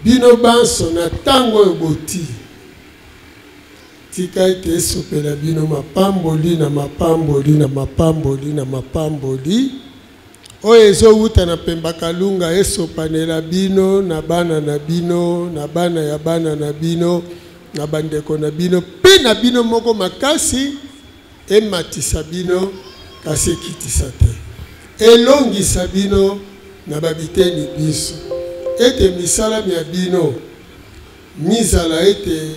Bino banso na ntango oyo botii, tika ete esopela bino mapamboli na mapamboli na mapamboli na mapamboli oyo ezowuta na Pemba Kalunga, esopanela bino na bana na bino na bana ya bana na bino na bandeko na bino mpe na bino moko makasi, ematisa bino kasi ekitisa te, elongisa bino na babiteni binso, ete misala mya bino mizala ete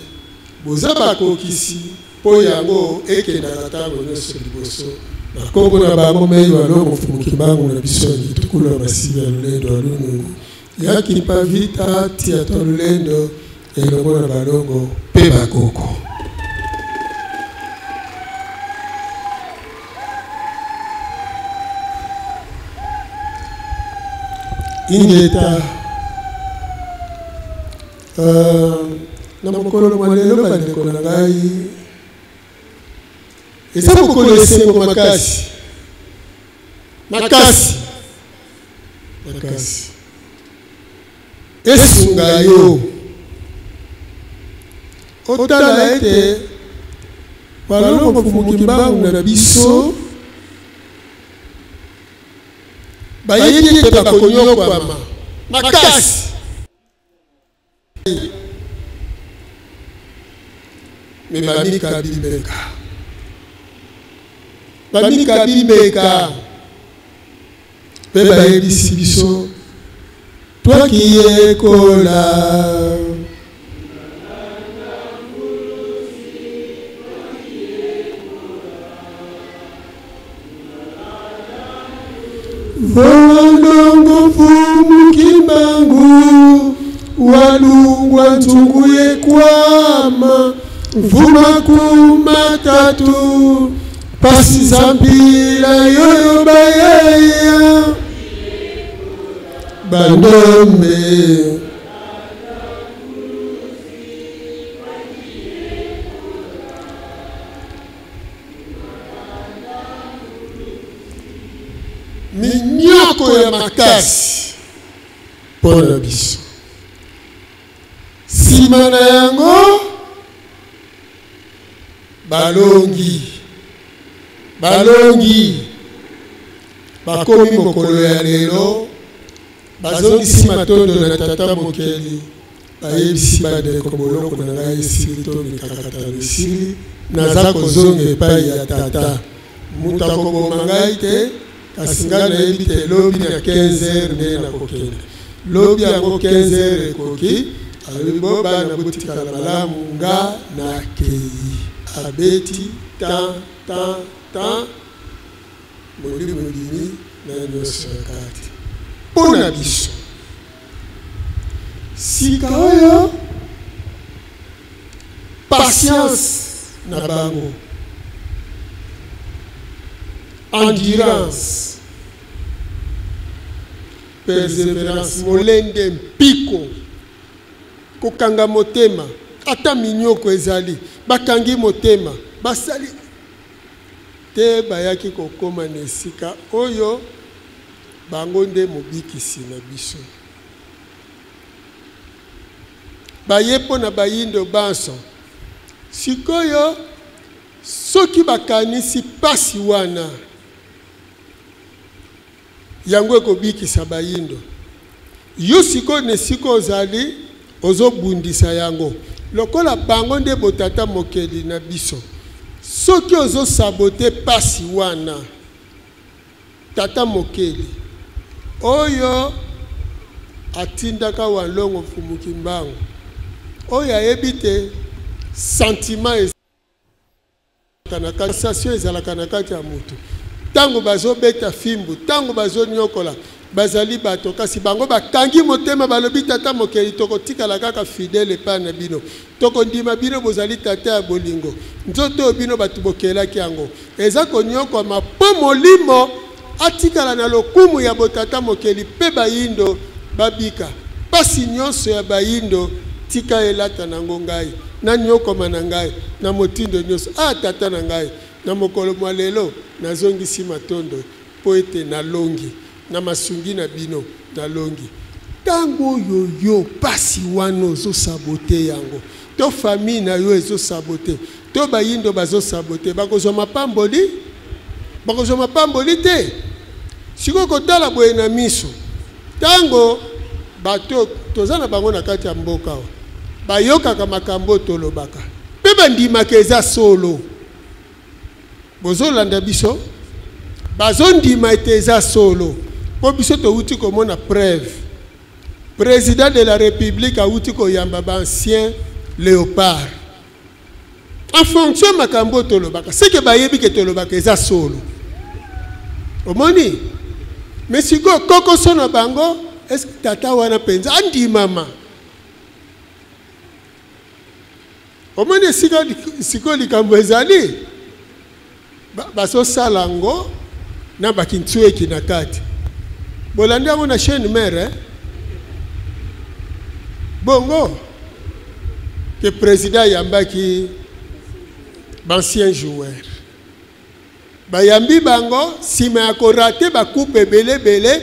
boza bakokisi, mpo yango ekendaka ntango nyonso liboso. Na nkombo na bango mei wa Longo Mfumu Kimbangu na biso ya Ngitukulu ya Masibi ya Lulendo ya Lunungu ya Kimpa Vita Tia to Lulendo elongo na balongo mpe bakoko. Ingeta. Na mokolo mwa lelo bandeko na ngai, eza mokolo esengo makasi makasi makasi. Esunga yo otala ete balongo Mfumu Kimbangu na biso bayebi ete bakonyokwama makasi. Me bamikabi mbeka, bamikabi mbeka mpe bayebisi biso twakiyekola. Volongo Mfumu Kimbangu walungwa nzungu yekwama mvuma kumatatu pasi za mpila yoyo bayeya bandombe. Minyoko ya makasi mpo na biso. Nsima na yango balongi, balongi bakomi mokolo ya lelo, bazongisi matondo na Tata Mokeli, bayebisi bandeko boloko na ngai esili to mikakatano esili, naza kozonga epai ya Tata. Moto akoboma ngai te, kasi ngai nayebi te lobi na 15 heures nde nakokende. Lobi yango 15 heures ekoki, alobi bo bana botikala malamu, nga nakei. Abeti tan tan tan, molimo ebimi na nyonso ya kati mpo na biso. Sika oyo patience na bango, endurance, perseverance, molende, mpiko, kokanga motema, ata minyoko ezali, bakangi motema, basali te, bayaki kokoma na esika oyo bango nde mobikisi na biso. Baye mpo na bayindo banso. Sikoyo soki bakanisi pasi wana, yango ekobikisa bayindo. Yo sikoyo na esika ozali ozobundisa yango lokola bango nde botata mokeli na biso. Soki ozosabote pasi wana, Tata Mokeli oyo atindaka Walongo Mfumu Kimbangu, oyo ayebi te sentiment ezalaka na kati, sensation ezalaka na kati ya moto ntango bazobeta fimbu, ntango bazonyokola, bazali bato, kasi bango bakangi motema, balobi Tata Mokeli, tokotikala kaka fidèle epai na bino, tokondima bino, bozali Tata ya bolingo, nzoto oyo bino bato bokelaki yango eza konyokwama mpo molimo atikala na lokumu ya botata mokeli mpe bayindo babika. Pasi nyonso ya bayindo tika elata nango ngai, nanyokwama na ngai na motindo nyonso. Ah Tata na ngai, na mokolo mwa lelo nazongisi matondo mpo ete nalongi na masungi na bino, nalongi. Ntango oyo yo pasi wana ozosabote yango, to famille na yo ezosabote, to bayindo bazosabote, bakozwa mapamboli? Bakozwa mapamboli te. Sikoyo kotala boye na miso, ntango bato toza na bango na kati ya mboka awa bayokaka makambo oyo tolobaka mpe bandimaka eza solo. Bozolanda biso? Bazondima ete eza solo mpo biso towuti komona preuve. President de la Republique awuti koyamba ba ancien Leopard en fonction makambo oyo tolobaka, seke bayebi ke tolobaka eza solo. Omoni? Mais sikoyo kokoso na bango, est-ce que tata wana mpenza andimama? Omoni esika sikoyo likambo ezali, bazosala yango na bakintsueki na kati. Bolandi yango na chaîne mère, eh? Bongo ke président ayambaki baancien joueur, bayambi bango nsima ya korate bakupe ebele ebele,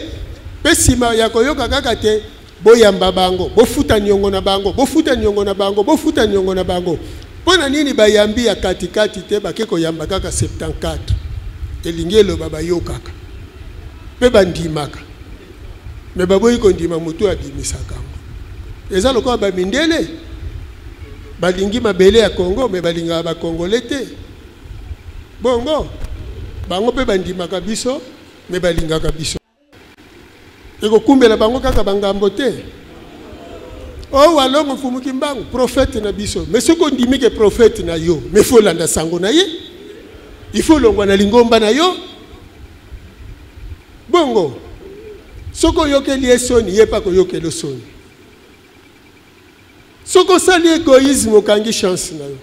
mpe nsima ya koyoka kaka te boyamba bango, bofuta niongo na bango, bofuta niongo na bango, bofuta niongo na bango. Mpo na nini bayambi ya katikati te, bake koyamba kaka 74? Elingi eloba bayokaka mpe bandimaka, me baboyi kondima moto oyo abimisaka yango. Eza lokola bamindele balingi mabele ya Congo, me balingaka bakongole te. Bongo bango mpe bandimaka biso, me balingaka biso. Ekokumbela bango kaka bangambo te. Oh, walongo Mfumu Kimbangu prophète na biso, mais soki ondimi ke prophète na yo, mais faut landa sango na ye, il faut longwa na lingomba na yo. Bongo soki oyokeli ye soni, ye mpe akoyokela soni. Soki osali egoïsme, okangi chance na yo.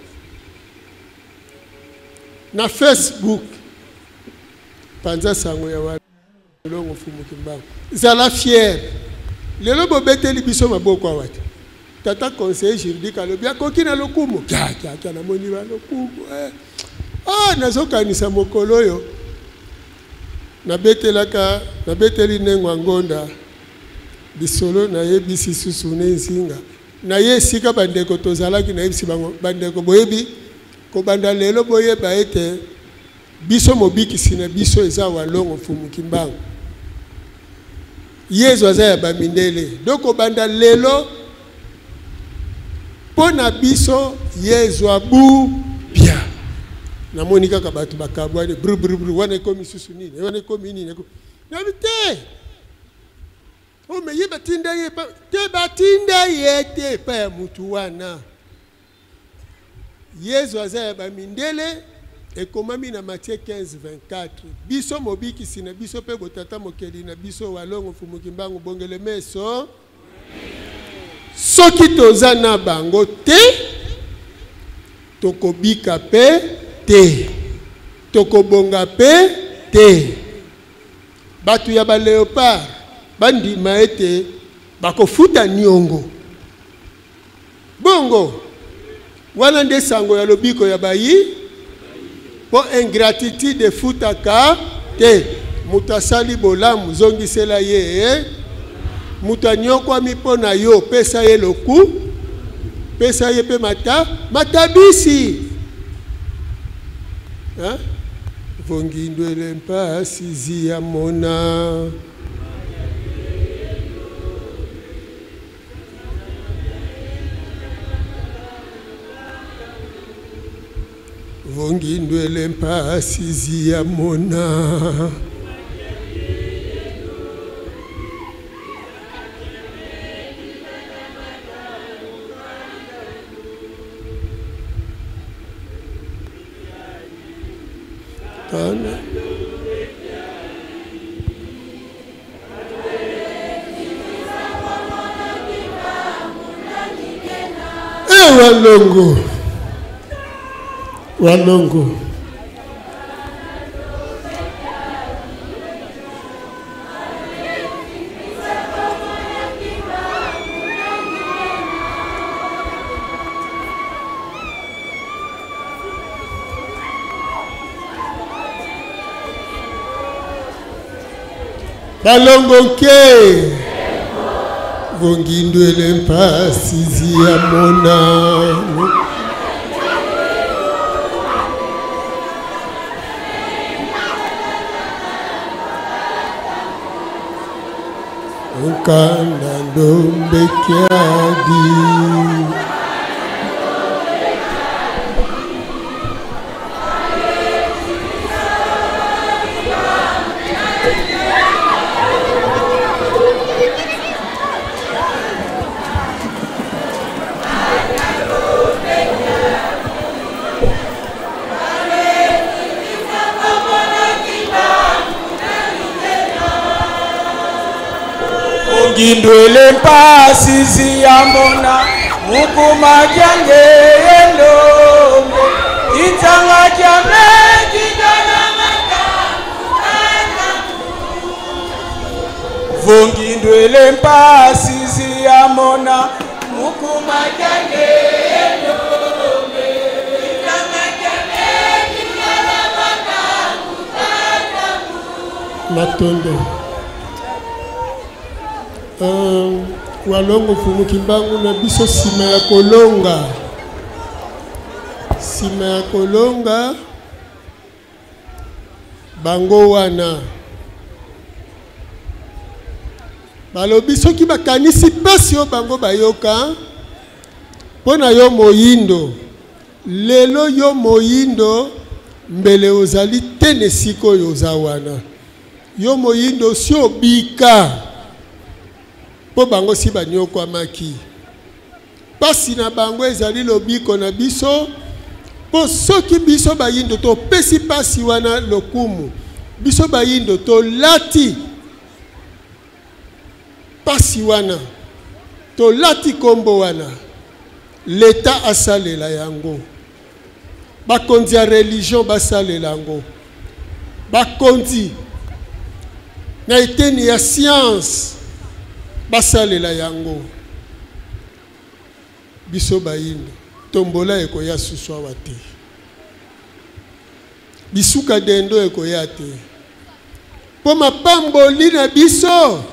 Na Facebook panza sango ya Walongo Mfumu Kimbangu, zala fier. Lelo bobeteli biso maboko awa te. Tata conseiller juridique alobi akoki na lokumu kia kia kia, namoni ba lokumu eh. Ah, nazokanisa mokolo oyo nabetelaka, nabeteli Nengwa Ngonda lisolo, nayebisi susu ne nzinga na ye esika bandeko tozalaki, nayebisi bango, bandeko boyebi, kobanda lelo boyeba ete biso mobikisi na biso eza Walongo Mfumu Kimbangu. Yezu aza ya bamindele. Donc kobanda lelo mpo na biso Yezu abu bia. Namoni kaka bato bakabwani bru bru bru, wana ekomi susu nini, wana ekomi nini, nayebi te. Oh, mais ye batinda ye te, batinda ye te epai ya mutu wana. Yezu aza ya bamindele, ekomami na Matthieu 15:24. Biso mobikisi na biso mpe botata mokeli na biso Walongo Mfumu Kimbangu bongele meso. Soki toza na bango te, tokobika pe te, tokobonga pe te. Bato ya ba leopard bandima ete bakofuta niongo. Bongo wana nde sango ya lobiko ya bayi, mpo ingratitude efutaka te. Moto asali bolamu, zongisela ye. Moto anyokwami mpo na yo, pesa ye loku, pesa ye mpe mata matabisi. Hein? Vongindwele mpasi zia mona. Vongindwele mpasi zia mona. Kana. Eh, Walongo. Walongo. Balongo nke. Vongindwele mpasi ziyamonano. Nkanda ndombe kiadi. Ngindwele mpasi ziyambona mukumadyange yendombe itsanga dyame Vongindwele mpasi ziyamona mukumadyange yendombe itsanga dyame Matondo. Walongo Mfumu Kimbangu na biso nsima ya kolonga, nsima ya kolonga bango wana balobi soki bakanisi mpasi oyo bango bayoka mpo na yo moyindo, lelo yo moyindo mbele ozali te na esika oyo oza wana. Yo moyindo si obika mpo bango si banyokwamaki. Pasi na bango ezali lobiko na biso, mpo soki biso bayindo topesi pasi wana lokumu, biso bayindo tolati pasi wana, tolati kombo wana, l'État asalela yango, bakonzi ya religion basalela yango, bakonzi na eteni ya science basalela yango. Biso bayindo tombola ekoya susu awa te, bisuka dendo ekoya te, mpo mapamboli na biso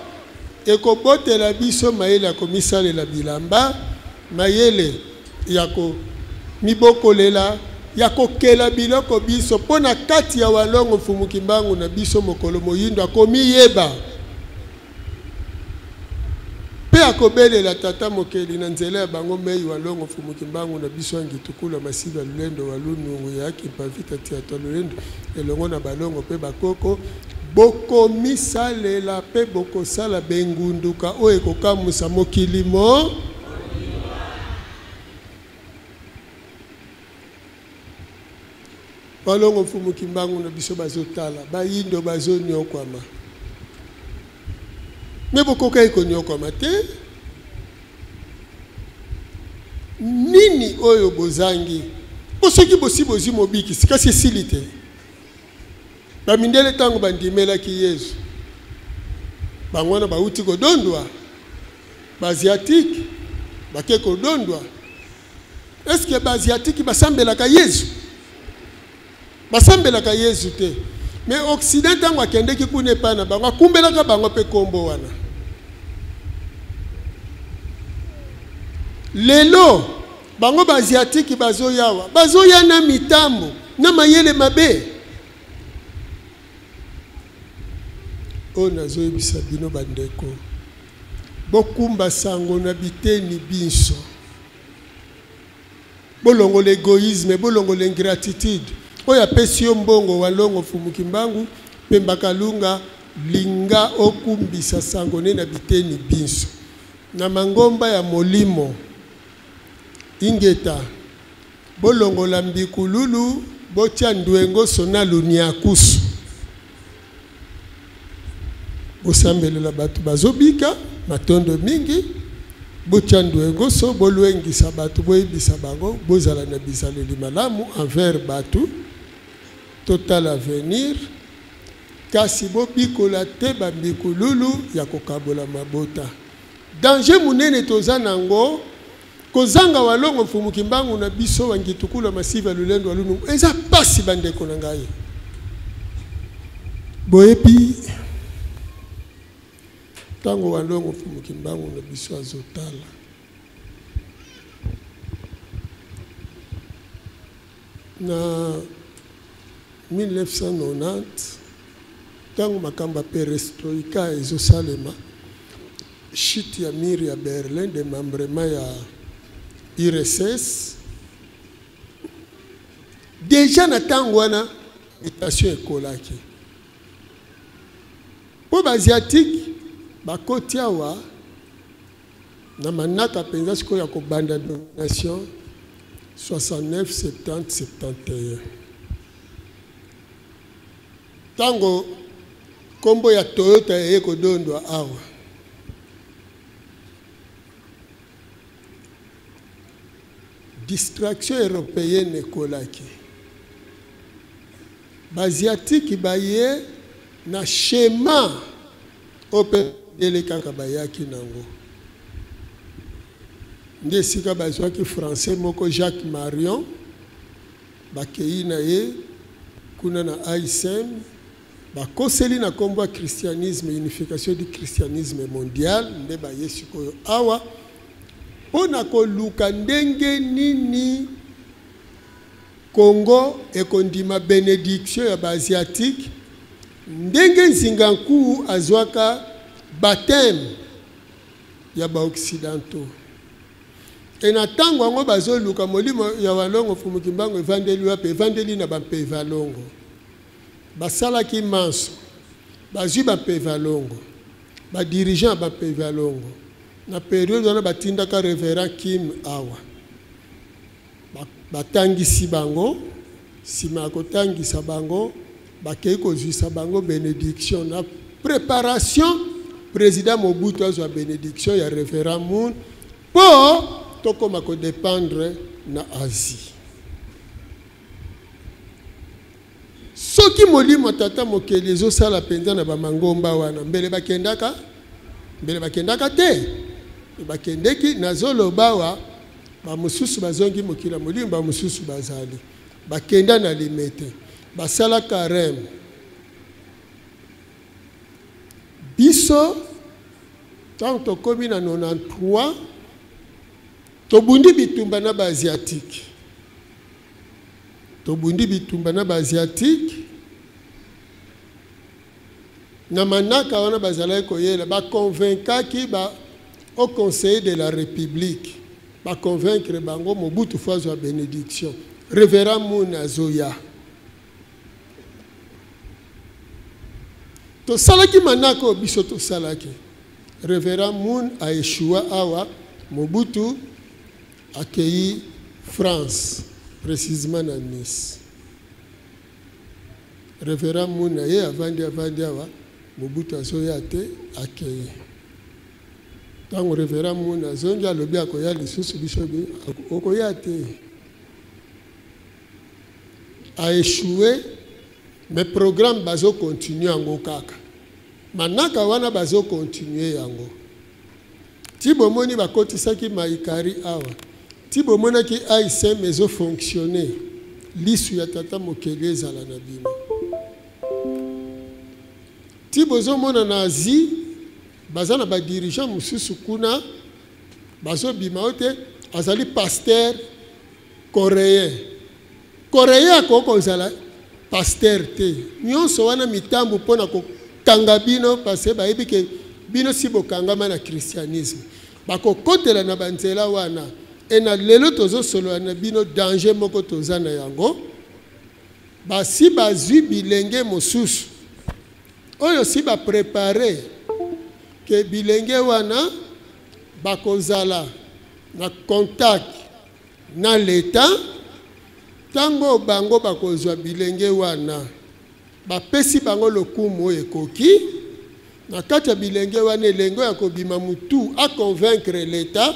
ekobotela biso mayele ya komisalela bilamba, mayele ya komibokolela, ya kokela biloko biso, mpo na kati ya walongo Mfumu Kimbangu na biso mokolo moyindo akomiyeba mpe akobelela Tata Mokeli na nzela ya bango mei walongo Mfumu Kimbangu na biso Angitukula Masiba Lulendo Walunungu ya Kimpavita Tiatwa Lulendo elongo na balongo mpe bakoko. Bokomisalela mpe bokosala bengunduka oyo ekokamwisa mokili mo. Balongo Mfumu Kimbangu na biso bazotala bayindo bazonyokwama, me bokokaki konyokwama te. Nini oyo bozangi? Po soki bosi bozwi mobikisi, kasi esili te. Bamindele ntango bandimelaki Yezu, bango wana bauti kodondwa, baasiatike bake kodondwa. Est-ce que baasiatike basambelaka Yezu? Basambelaka Yezu te. Mais Occident ntango akendeki kuna epai na bango, akumbelaka bango mpe kombo wana. Lelo bango baasiatike bazoyawa, bazoya na mitambo na mayele mabe. Oyo nazoyebisa bino bandeko, bokumba sango na biteni binso, bolongola egoïsme, bolongola ingratitude. Oyo apesi yo mbongo walongo Mfumu Kimbangu Pemba Kalunga, linga okumbisa sango ne na biteni binso na mangomba ya molimo. Ingeta, bolongola mbikululu, botia ndwengoso na luniakusu. Bosambelela bato bazobika matondo mingi, botia ndwengoso, bolwengisa bato, boyebisa bango bozala na bizaleli malamu envers bato, totala avenir, kasi bobikola te bambikululu ya kokabola mabota. Danger munene toza nango, kozanga walongo Mfumu Kimbangu na biso wa Ngitukulu Masiva Lulendo wa Lunungu, eza pasi bandeko na ngai. Boyebi Ntango Walongo Mfumu Kimbangu na biso azotala na 1990, ntango makambo ya perestroïka ezosalema, chute ya mur ya Berlin, démembrement ya URSS, deja na ntango wana mutation ekolaki mpo baasiatique bakoti awa na manaka mpenza sikoyo ya kobanda domination 69 70 71. Ntango nkombo ya Toyota eye kodondwa awa, distraction européenne ekolaki, baasiatike baye na schéma oyo mpe ndele kaka bayaki nango. Nde esika bazwaki français moko Jacques Marion, bakei na ye kuna na AICM, bakoseli na nkombo ya christianisme, unification du christianisme mondial. Nde baye sikoyo awa mpo na koluka ndenge nini Congo ekondima benediction ya baasiatique, ndenge Nzinga Nkuwu azwaka baptême ya baoccidentaux. E na ntango yango bazoluka molimo ya Walongo Mfumu Kimbangu evandeli wapi? Evandeli na bampevalongo. Basalaki manso, bazwi bampevalongo, badirigeant ya bampevalongo. Na periode wana batindaka reverend Kim awa, batangisi bango. Nsima ya kotangisa bango, bakei kozwisa bango benediction na préparation président Mobutu azwa benediction ya reverend Moon mpo tokóma kodépendre na Asie. Soki molimo tata mokeli ezosala mpenza na bamangomba wana, mbele bakendaka, mbele bakendaka te. Bakendeki, nazoloba awa, bamosusu bazongi mokili ya molimo, bamosusu bazali bakenda na Limete, basala carême. Biso ntango tokomi na 93, tobundi bitumba na baasiatike, tobundi bitumba na baasiatike na manaka wana. Bazalaki koyela, baconvaincaki ba au conseiller de la République, baconvaincre bango Mobutu faut azwa bénédiction, révérend Moon azoya. Tosalaki manaka oyo biso tosalaki, révérend Moon aéchoua awa, Mobutu akei France, précisément na Nice. Révérend Moon na ye avandi, avandi awa, Mobutu azoya te, akei. Ntango révérend Moon azongi, alobi akoya lisusu, biso okoya te, aéchoué. Mais programme bazocontinue yango kaka, manaka wana bazocontinue yango ti bomoni bakotisaki maikari awa, ti bomonaki AICM ezofonctionne. Lisu ya tata mokeli ezala na bino ti bozomona na Asie baza na badirigeant mosusu kuna bazobima oyo te azali pasteur coréen. Coréen akoki kozala pasteur te. Nyonso wana mitambo mpona kokanga bino, parce bayebi ke bino si bokangama na christianisme, bakokotela na banzela wana. E na lelo tozosolola na bino, danger moko toza na yango, basi bazwi bilenge mosusu oyo si baprépare ke bilenge wana bakozala na contact na leta. Ntango bango bakozwa bilenge wana, bapesi bango lokumu oyo ekoki. Na kati ya bilenge wana, elenge oyo akobima mutu aconvaincre leta,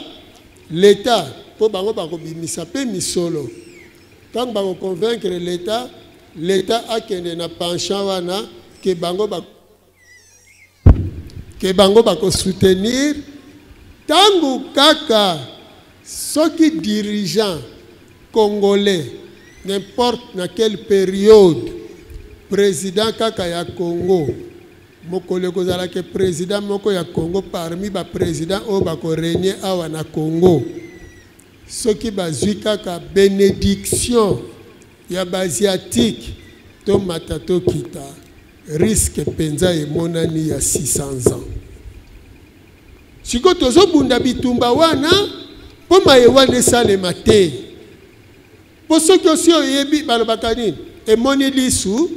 leta mpo bango bakobimisa mpe misolo. Ntango bakoconvaincre leta, leta akende na penchant wana ke bango ba ke bango bakosoutenir. Ntango kaka soki dirigeant congolais, n'importe na quelle période, président kaka ya Congo Mokolo ekozala ke president moko ya Congo parmi ba president oyo bako regner awa na Congo, soki bazui kaka benediction ya ba asiatique, tomata tokita, risque penza emonani ya 600 ans. Sikoyo tozobunda bitumba wana mpo maye wana esalema te. Mpo soki osi oyebi, balobaka nini? Emoni lisu,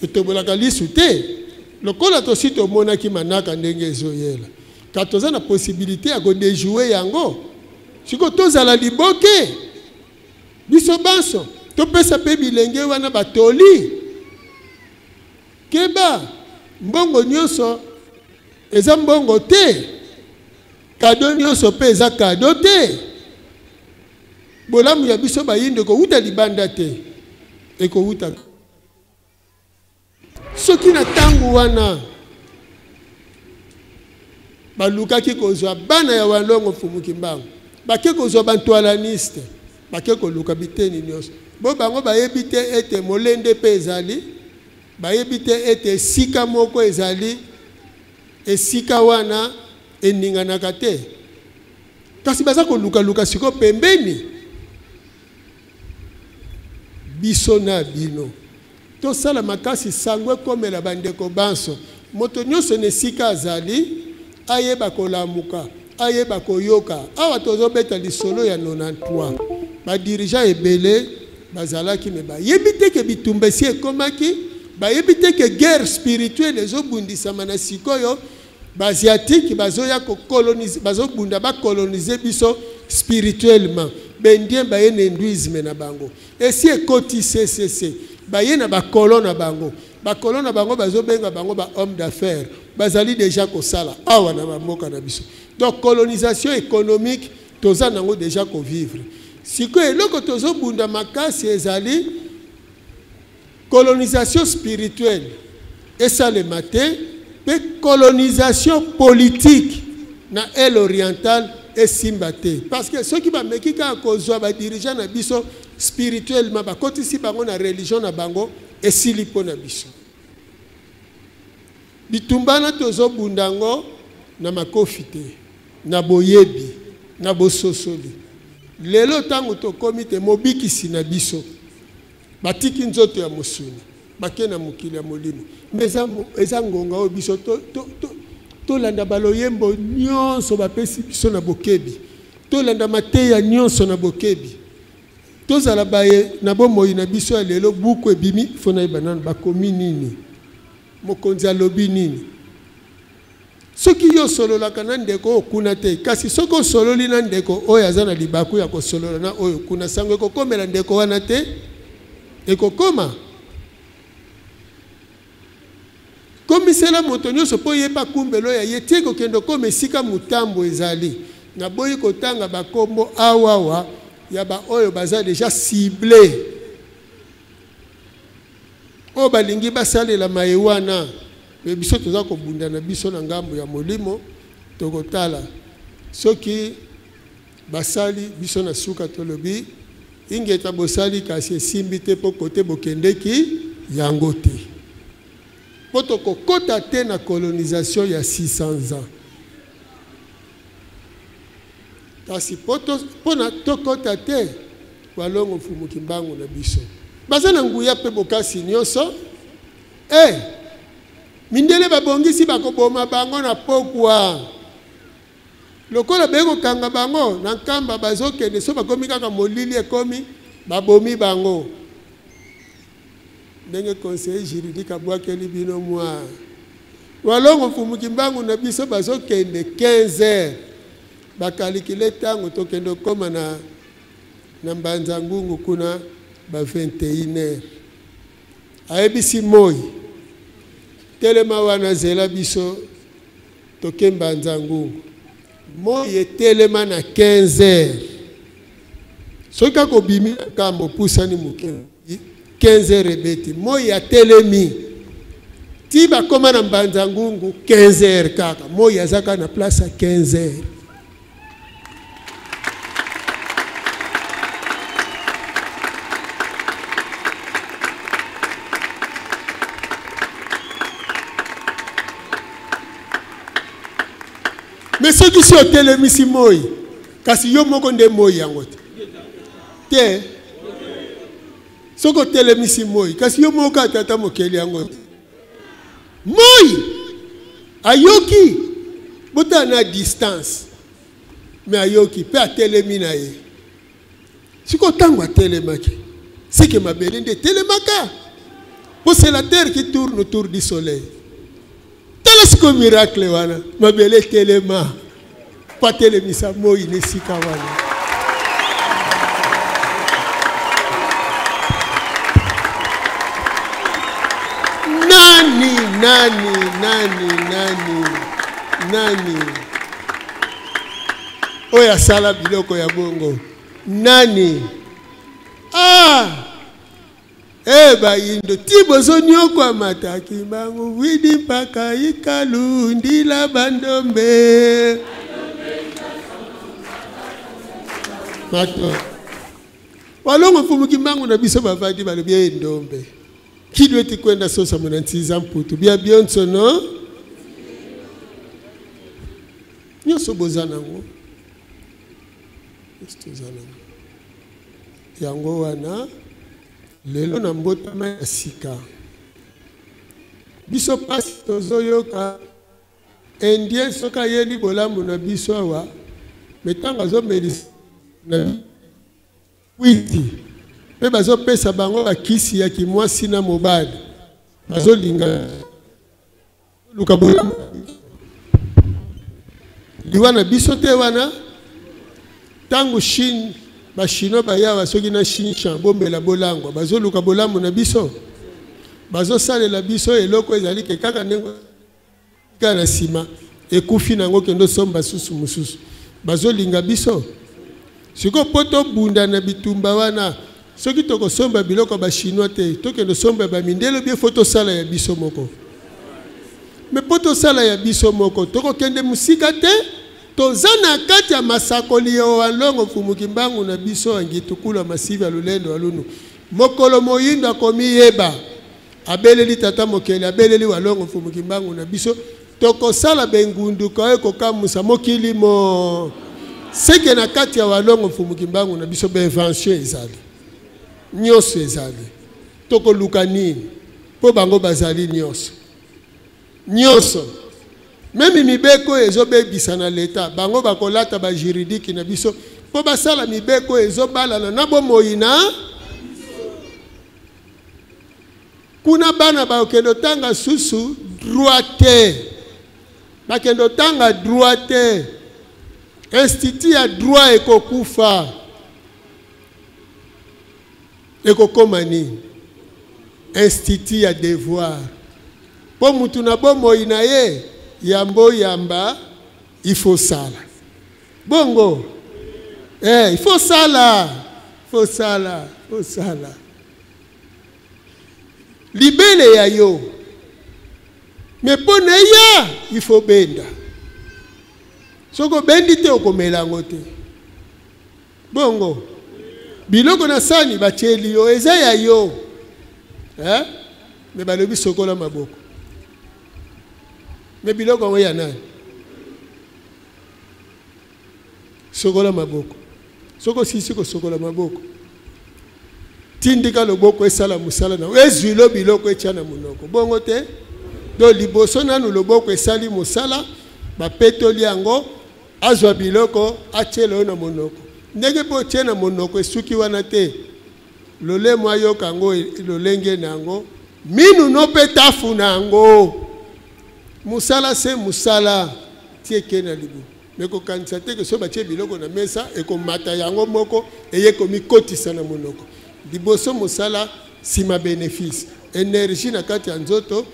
etobolaka lisu te. Lokola tosi tomonaki manaka ndenge ezoyela, ka toza na possibilité ya kodejouer yango. Sikoyo tozala liboke biso banso, topesa mpe bilenge wana batoli. Keba, mbongo nyonso eza mbongo te, kado nyonso mpe eza kado te. Bolamu ya biso bayindo ekowuta libanda te, ekowuta soki na tango wana balukaki kozwa bana ya Walongo Mfumu Kimbangu, bake kozwa bantwalaniste, bake koluka biteni nyonso. Bo bango bayebi te ete molende mpe ezali, bayebi te ete esika moko ezali, esika wana eninganaka te. Kasi baza kolukaluka sikoyo pembeni biso na bino. Tosala makasi sango ekomela bandeko banso. Moto nyonso na esika azali ayeba kolamuka, ayeba koyoka. Awa tozobeta lisolo ya 93. Ba dirigeants ebele bazalaki me bayebi te ke bitumba esi ekomaki, bayebi te ke guerre spirituelle ezobundisama na sikoyo. Ba asiatique bazoya ko coloniser, bazobunda ba coloniser biso spirituellement. Ba indien baye na hindouisme na bango. Esi ekoti CCC. Baye na ba colon na bango. Ba colon na bango bazobenga bango ba hommes d'affaires. Bazali déjà kosala awa na ba mboka na biso. Donc colonisation économique toza nango déjà ko vivre. Sikoyo eloko tozobunda makasi ezali colonisation spirituelle esalema te, pe colonisation politique na aile orientale esimba te. Parce que soki bameki kaka kozwa ba dirigeants na biso spirituellement, bakotisi bango na religion na bango, esili mpo na biso. Bitumba wana tozobunda yango na makofi te, na boyebi, na bososoli. Lelo ntango tokomi te mobikisi na biso batiki nzoto ya mosuni bake na mokili ya molimo, mais eza ngonga oyo biso tolanda baloyembo nyonso bapesi biso na bokebi, tolanda mateya nyonso na bokebi, tozala baye na bomoi na biso ya lelo. Buku ebimi, fo nayeba nanu bakomi nini, mokonzi alobi nini. Soki yo osololaka na ndeko oyo kuna te, kasi soki osololi na ndeko oyo aza na libaku ya kosolola na oyo kuna, sango ekokomela ndeko wana te, ekokoma. Komisela moto nyonso mpo yeba kumbelo ya ye tie kokende okoma esika motambo ezali. Naboyi kotanga bakombo awawa ya baoyo baza deja cible, oyo balingi basalela maye wana. Me biso toza kobunda na biso na ngambo ya molimo, tokotala soki basali biso na suka tolobi ingeta bosali, kasi esimbi te po kote bokendeki yango te, po tokokota te na colonisation ya 600 ans. Kasi po na tokota te, Walongo Mfumu Kimbangu na biso baza na nguya pe bokasi nyonso. Mindele babongisi bakoboma bango na pokwa. Lokola baye kokanga bango na nkamba, bazokende so bakomi kaka molili ekomi, babomi bango. Ndenge conseiller juridique abwakeli bino mwa Walongo Mfumu Kimbangu na biso bazokende 15 heures, bakalikile ntango tokende okoma na Mbanza Ngungu kuna ba 21 heures. Ayebisi moi, telema wana zela biso toke Mbanza Ngungu. Moi etelema na 15 heures. Soki kaka obimi kambo opusani moke, 15 heures ebeti, moi atelemi ti bakoma na Mbanza Ngungu 15 heures kaka. Moi aza kaka na place ya 15 heures. Soki si otelemisi moi, kasi yo moko nde moi yango te. Te. Soki otelemisi moi, kasi yo moko kaka tata mokeli yango te. Moi ayoki botala na distance me ayoki mpe atelemi na ye. Sikoyo ntango atelemaki, seke mabele nde etelemaka, mpo c'est la terre qui tourne autour du soleil. Tala sikoyo miracle wana, mabele etelema mpo atelemisa moi na esika wana. Nani, nani, nani, nani, nani oyo asala biloko ya bongo nani? Ah! E bayindo ti bozonyokwama takimbangu widi mpaka ikalu ndila bandombe mato walongo mfumu kimbangu na biso bavandi balobi ye ndombe kidu eti kwenda sosa mona ntiza mputu bia bionso no nyonso boza nango nyonso toza nango yango wana lelo na mbotama ya sika biso mpasi tozoyoka indien soki ayeli bolamu na biso awa me ntango azomelisa na kwiti mpe bazopesa bango bakisi ya kimwasi na mobali bazolinga luka bolamu liwa na biso te wana ntango chine bachinois bayawa soki na chinchan bombela bolangwa bazoluka bolamu na biso bazosalela biso eloko ezali ke kaka ndenge kaka na nsima ekufi na yango kende osomba susu mosusu bazolinga biso sikoyo mpo tobunda na bitumba wana soki tokosomba biloko ya bachinois te tokende osomba bamindele bie fo tosala ya biso moko me mpo tosala ya biso moko tokokende mosika te toza na kati ya masakoli ya walongo mfumu kimbangu na biso ya ngitukulu ya masivi ya lulendo ya lunu mokolo moyindo akomiyeba abeleli tata mokeli abeleli walongo mfumu kimbangu na biso tokosala bengunduka oyo ekokamwisa mokili mo seke na kati ya walongo mfumu kimbangu na biso bainvention ezali nyonso ezali tokoluka nini mpo bango bazali nyonso nyonso meme mibeko oyo ezobebisa na leta bango bakolata bajuridiki na biso mpo basala mibeko oyo ezobalana na bomoi na Kuna bana bakende otanga susu droit te. Bakende otanga droit te. Institut ya droit ekokufa. Ekokoma nini? Institut ya devoir. Mpo mutu na bomoi na ye yambo yamba il faut sala. Bongo eh, il faut sala, faut sala, faut sala. Libele ya yo. Mais mpo na eya, il faut benda. Soki obendi te okomela yango te. Bongo biloko na sani batieli yo eza ya yo. Eh? Mais balobi sokola maboko. Mais biloko yango ya nani? Sokola maboko. Soki osilisi kosokola maboko, tindika loboko esala mosala na ezwilo biloko etya na monoko. Bongo te? Donc liboso nanu loboko esali mosala, bapetoli yango, azwa biloko atyela yo na monoko. Ndenge mpe otye na monoko esuki wana te. Lolemo ayoka yango lolenge na yango, minu no mpe tafu na yango. Mosala se mosala, tie ke na libumu. Me kokanisa te ke soki batie biloko na mesa ekomata yango moko eye komikotisa na monoko. Liboso mosala, nsima benefice. Energie na kati ya nzoto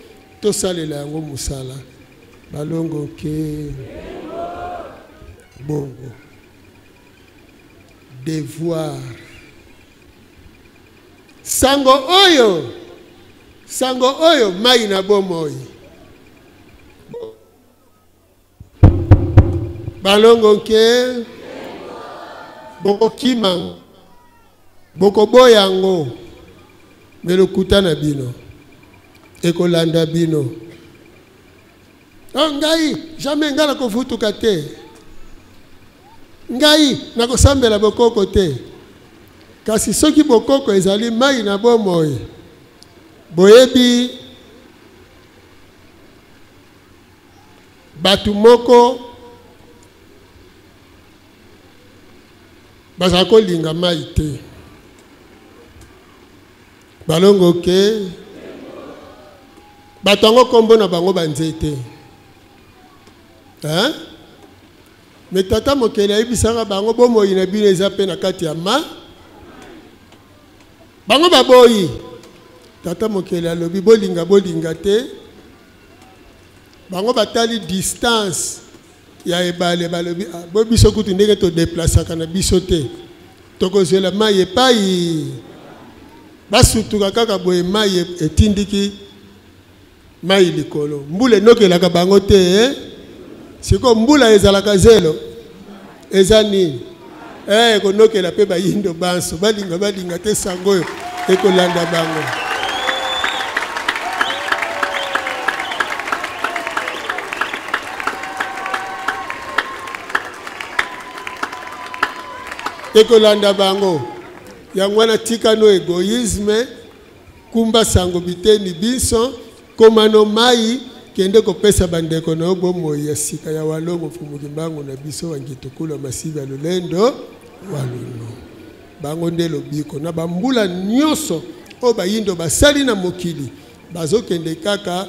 tosalela yango mosala. Balongo ke bongo devoir. Sango oyo, sango oyo mai na bomoi. Balongo nke bokokima bokoboya yango me lokuta na bino ekolanda bino. Oh, ngai jamais ngai nakofutuka te. Ngai nakosambela bokoko te. Kasi soki bokoko ezali mai na bomoi, boyebi bato moko bazala kolinga mai te. Balongo ke bato yango nkombo na bango banzete. Hein? Me tata mokeli ayebisaka bango bomoi na bino eza mpe na kati ya ma. Bango baboyi. Tata mokeli alobi bolinga bolinga te. Bango batali distance ya ebale balobi ah, bo biso kutu ndenge todeplasaka na biso te. Tokozwela mai epai basutuka kaka boye mai etindiki mai likolo mbula enokelaka bango te eh? Sikoyo mbula ezalaka zelo eza nini eh, ekonokela mpe bayindo banso balinga balinga te sango oyo ekolanda bango. Ekolanda bango yango wana tika no egoïsme. Kumba sango biteni binso, koma no mayi, kende kopesa bandeko na yo bomoi ya sika ya Walongo Mfumu Kimbangu na biso wa Ngitukulu wa Masivi ya Lolendo wa Lunu. Bango nde lobiko. Na bambula nyonso oyo bayindo basali na mokili, bazokende kaka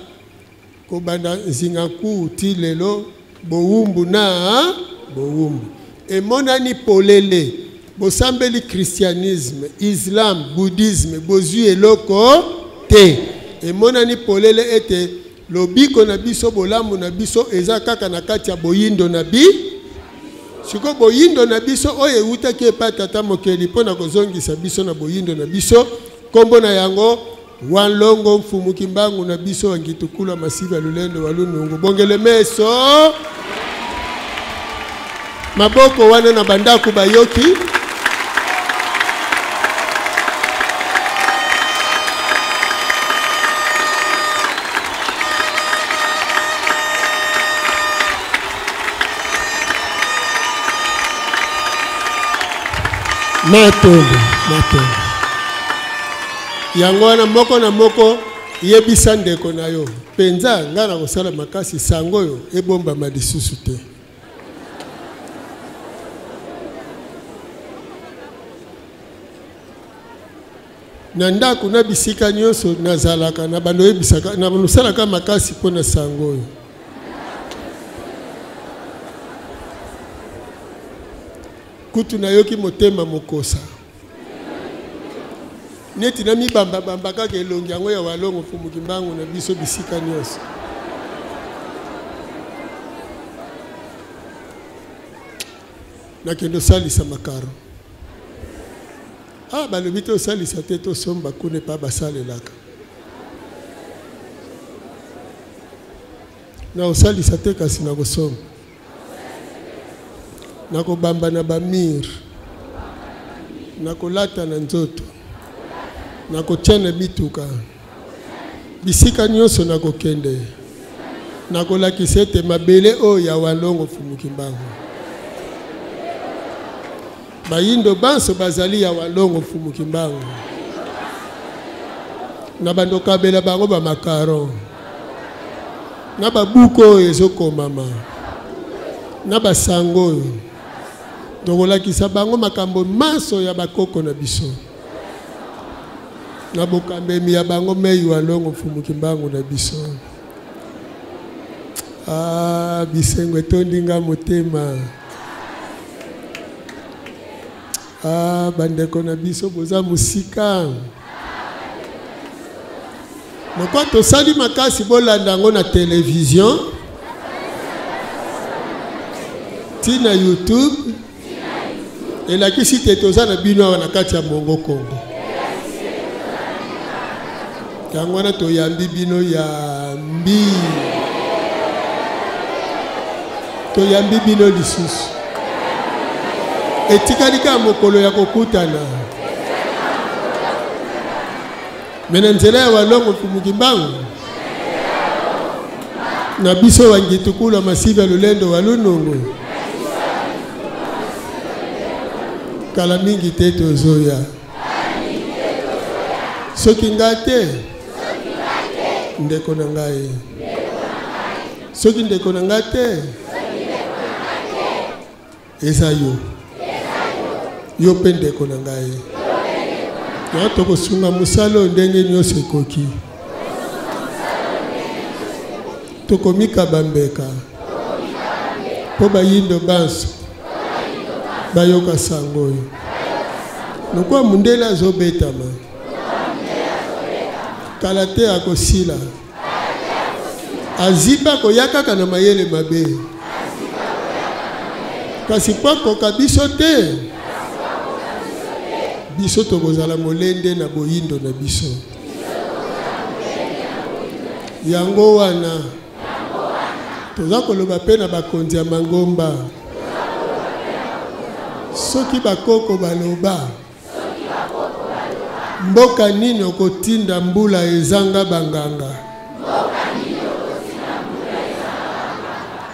Kobanda nzinga nkuwu tii lelo, bowumbu na bowumbu emonani polele. Bosambeli christianisme, islam, bouddhisme, bozwi eloko te. Emonani polele ete lobiko na biso, bolamu na biso eza kaka na kati ya boyindo na bi. Sikoyo boyindo na biso oyo ewutaki epai Tata Mokeli mpo na kozongisa biso na boyindo na biso, nkombo na yango Wanlongo Mfumu Kimbangu na biso wa Ngitukulu Masiva Lulendo wa Lunungu bongele meso maboko wana na bandako bayoki. Matondo, matondo. Yango wana moko na moko yebisa ndeko na yo mpenza, ngai nakosala makasi sango oyo ebombama lisusu te. Na ndako na bisika nyonso nazalaka na bando oyebisaka na bando makasi mpo na sango oyo. Kutu nayoki motema mokosa neti na mibambabamba kaka elongi yango ya Walongo Mfumu Kimbangu na biso bisika nyonso. Nakende osalisa makaro. Ah, balobi tosalisa te, tosomba kuna epa basalelaka. Na osalisa te kasi na kosomba. Nakobamba na bamire, nakolata na nzoto, nakotia na mituka, bisika nyonso nakokende, nakolakisa ete mabele oyo ya Walongo Mfumu Kimbangu, bayindo banso bazali ya Walongo Mfumu Kimbangu, na bandokabela bango ba macaron na babuku oyo ezokomama na basango oyo, tokolakisa bango makambo manso ya bakoko na biso na bokambemi ya bango mei Walongo Mfumu Kimbangu na biso. Ah, bisengo etondi nga motema. Ah, bandeko na biso boza mosika. Lokwa tosali makasi bolanda yango na television ti na YouTube, elakisi te toza na bino awa na kati ya Mongo Kongo. Yango wana toyambi bino yambi, toyambi bino lisusu. Etikali kaka mokolo ya kokutana me na nzela ya Walongo Mfumu Kimbangu na biso wa Ngitukulu wa Masiva Lulendo wa Lunungu. Kala mingi te tozoya. Soki ngai te, ndeko na ngai. Soki ndeko na ngai te, eza yo. Yo mpe ndeko na ngai. Ya tokosunga mosala oyo ndenge nyonso ekoki. Tokomikaba mbeka mpo bayindo banso bayoka sango oyo. Lokola mundele azobetama, kala te akosila. Aziba akoya kaka na mayele mabe, kasi mpo akoka biso te, biso tokozala molende na boyindo na biso. Yango wana toza koloba mpe na bakonzi ya mangomba, soki bakoko baloba, mboka nini okotinda mbula ezanga banganga?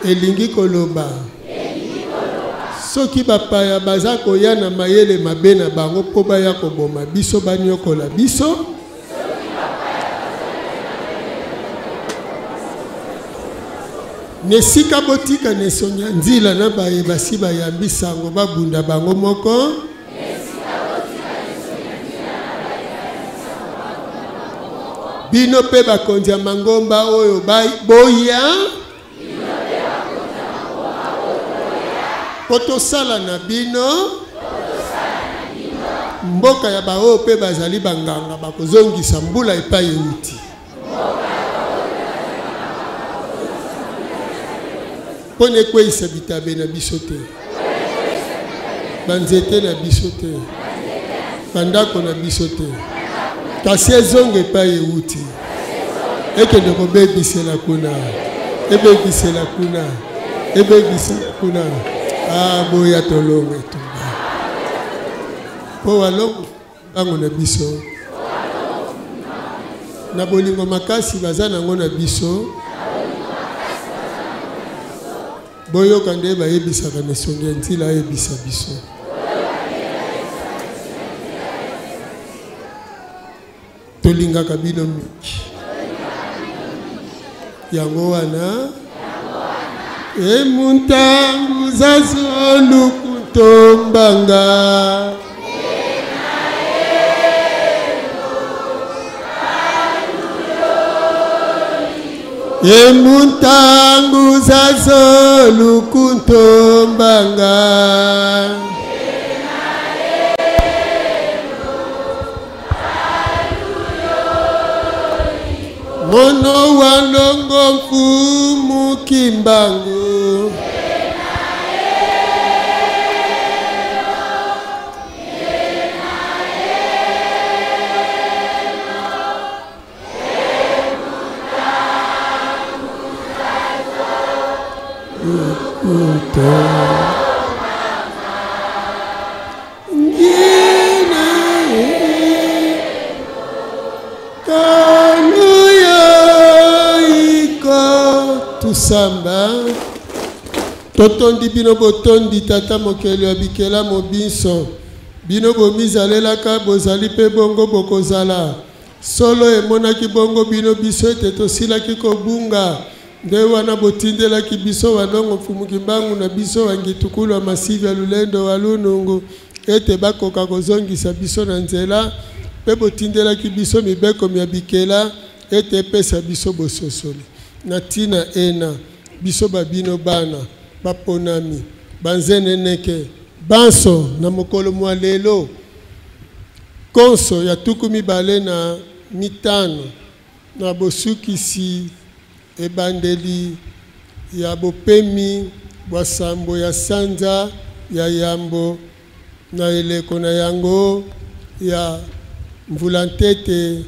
Elingi koloba soki bapaya baza koya na mayele mabe na bango mpo baya koboma biso, banyokola biso, na esika botika na esongi ya nzila na baye basi bayambi sango babunda bango moko. Bino mpe bakonzi ya mangomba oyo boya mpo tosala na bino mboka ya baoyo mpe bazali banganga bakozongisa mbula epai euti. Mpo na ekweyisa bitabe na biso te, banzete na biso te, bandako na biso te, kasi ezonga epai euti, ekende kobebisela kuna, ebebisela kuna, ebebisela kuna. Ah, boya tolonga etumba mpo walongo bango na biso na bolingo makasi baza nango na biso. Boyoka nde bayebisaka na esongi ya nzila ayebisa biso. Tolingaka bino mingi. Yango wana emuntangu zazoluku ntombanga. Emuntangu zazoluku ntombanga. Mono wa longo mfumu Kimbangu. Tusamba totondi bino botondi tata mokeli ya bikelamo binso bino bomizalelaka bozali mpe bongo bokozala Solo emonaki bongo bino biso ete tosilaki kobunga, nde wana botindelaki biso Walongo Mfumu Kimbangu na biso wa Ngitukulu wa Masivya Lulendo wa Lunungu ete bakoka kozongisa biso na nzela, mpe botindelaki biso mibeko mya bikela ete epesa biso bososoli. Na ntina ena, biso ba bino bana baponami, banzeneneke banso na mokolo mwa lelo, Nkonso ya 25 na bosukisi ebandeli ya bopemi bwa sambo ya sanza ya yambo na eleko na yango ya mvula ntete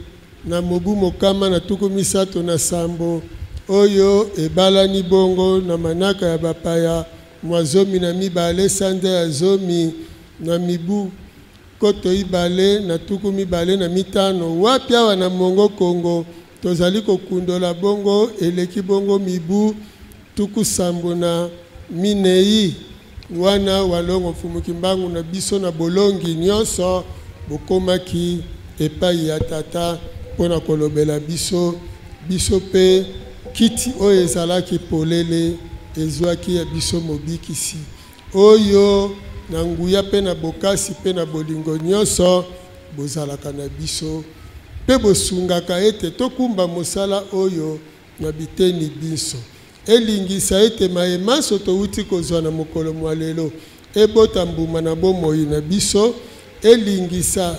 na mobu mokama na 37 oyo ebalani bongo na manaka ya bapaya mwa 12 sanza ya zomi na mibu 2025, wapi awa na Mongo Kongo tozali kokundola bongo eleki bongo mibu 74 Wana Walongo Mfumu Kimbangu na biso na bolongi nyonso bokomaki epai ya Tata mpo na kolobela biso, biso mpe kiti oyo ezalaki polele ezwaki ya biso Mobikisi, oyo na nguya mpe na bokasi mpe na bolingo nyonso bozalaka na biso mpe bosungaka ete tokumba mosala oyo na biteni binso. Elingisa ete maye manso towuti kozwa na mokolo mwa lelo ebota mbuma na bomoi na biso. Elingisa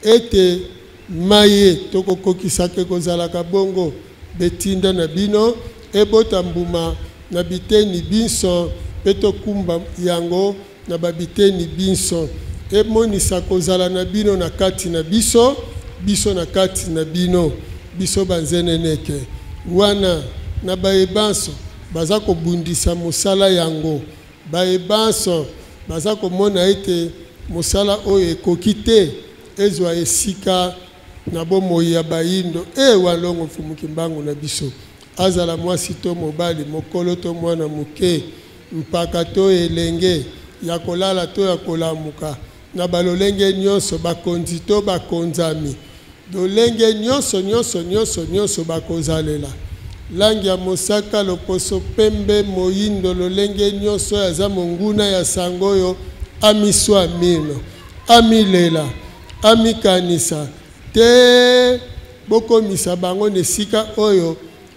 ete maye tokokokisaka ekozalaka bongo betinda na bino, ebota mbuma na biteni binso mpe tokumba yango na ba biteni binso. Emonisa kozala na bino na kati na biso, biso na kati na bino, biso banzeneneke. Wana na baye banso baza kobundisa mosala yango, baye banso baza komona ete mosala oyo ekoki te ezwa esika na bomoi ya bayindo, ee Walongo Mfumu Kimbangu na biso, azala mwasi to mobali, mokolo to mwana moke, mpaka to elenge, ya kolala to ya kolamuka, na balolenge nyonso, bakonzi to bakonzami, lolenge nyonso, nyonso, nyonso, nyonso bakozalela, langi ya mosaka, loposo pembe, moyindo, lolenge nyonso oyo aza monguna ya sango oyo, amiswa mino, amilela, amikanisa te, bokomisa bango na esika oyo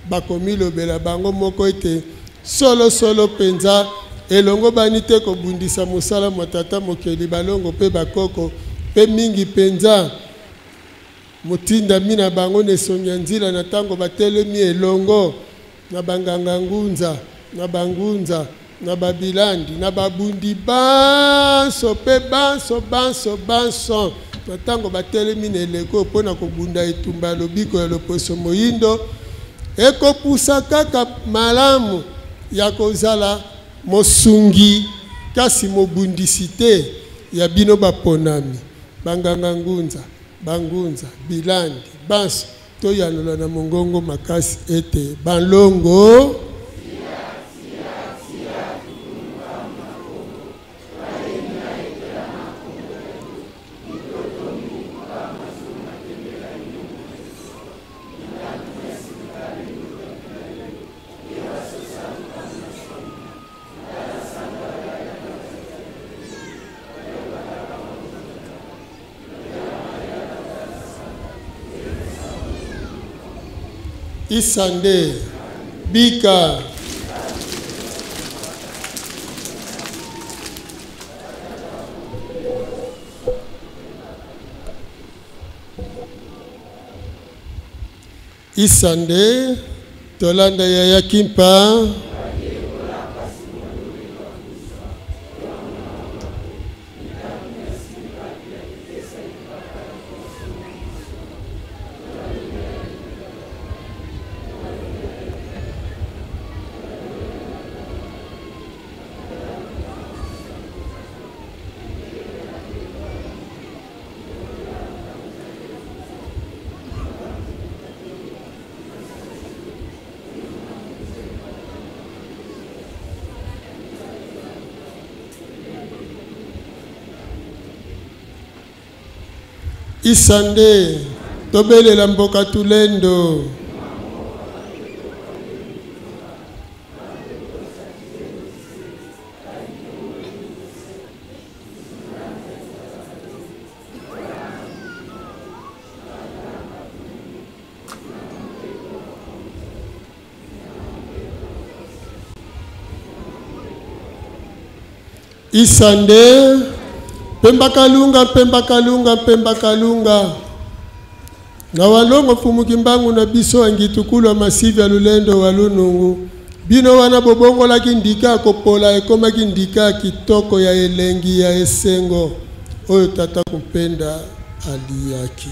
bakomilobela bango moko ete, Solo solo mpenza, elongobani te kobundisa mosala mwa Tata Mokeli balongo mpe bakoko, mpe mingi mpenza motindami na bango na esongi ya nzila na ntango batelemi elongo na banganga ngunza, na bangunza, na babilandi, na babundi banso mpe banso, banso, banso, na ntango batelemi na eleko mpo na kobunda etumba ya lobiko ya loposo moindo, ekopusa kaka malamu ya kozala mosungi kasi mobundisi te ya bino baponami, banganga ngunza, bangunza, bilandi, banso. Toyanola na mongongo makasi ete, Balongo! Isande bika. Isande tolanda yaya Kimpa. Isande tobelela mboka tulendo. Isande Pemba Kalunga Pemba Kalunga Pemba Kalunga na walongo Mfumu Kimbangu na biso angitukulu ya masivi ya lulendo wa lunungu bino wana bobongolaki ndika ya kopola ekomaki ndika ya kitoko ya elengi ya esengo oyo tata Kumpenda aliyaki.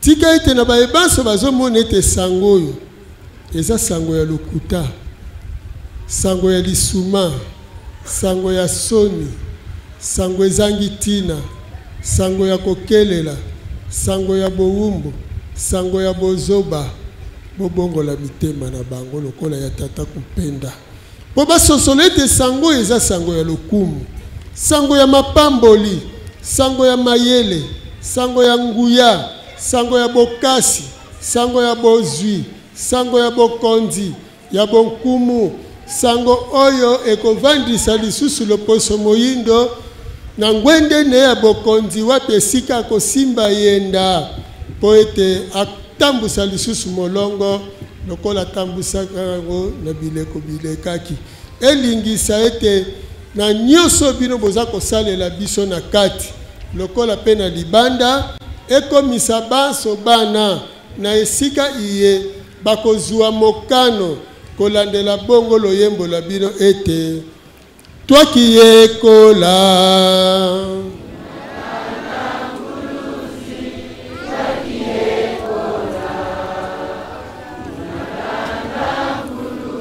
Tika ete na baye banso bazomona ete sango oyo eza sango ya lokuta, sango ya lisuma, sango ya soni, sango ezangi tina, sango ya kokelela, sango ya bowumbu, sango ya bozoba, bobongola mitema na bango lokola ya tata Kumpenda. Mpo basosola ete sango oyo eza sango ya lokumu, sango ya mapamboli, sango ya mayele, sango ya nguya, sango ya bokasi, sango ya bozwi, sango ya bokonzi, ya bonkumu, sango oyo ekovandisa lisusu loposo moyindo na ngwende ne ya bokonzi wapi esika akosimba yenda mpo ete atambusa lisusu molongo lokola atambusaka yango na bileko bilekaki. Elingisa ete na nyonso bino boza kosalela biso na kati lokola mpe na libanda, ekomisa banso bana na esika iye bakozua mokano kolandela bongo loyembo lwa bino ete Twakiyekola.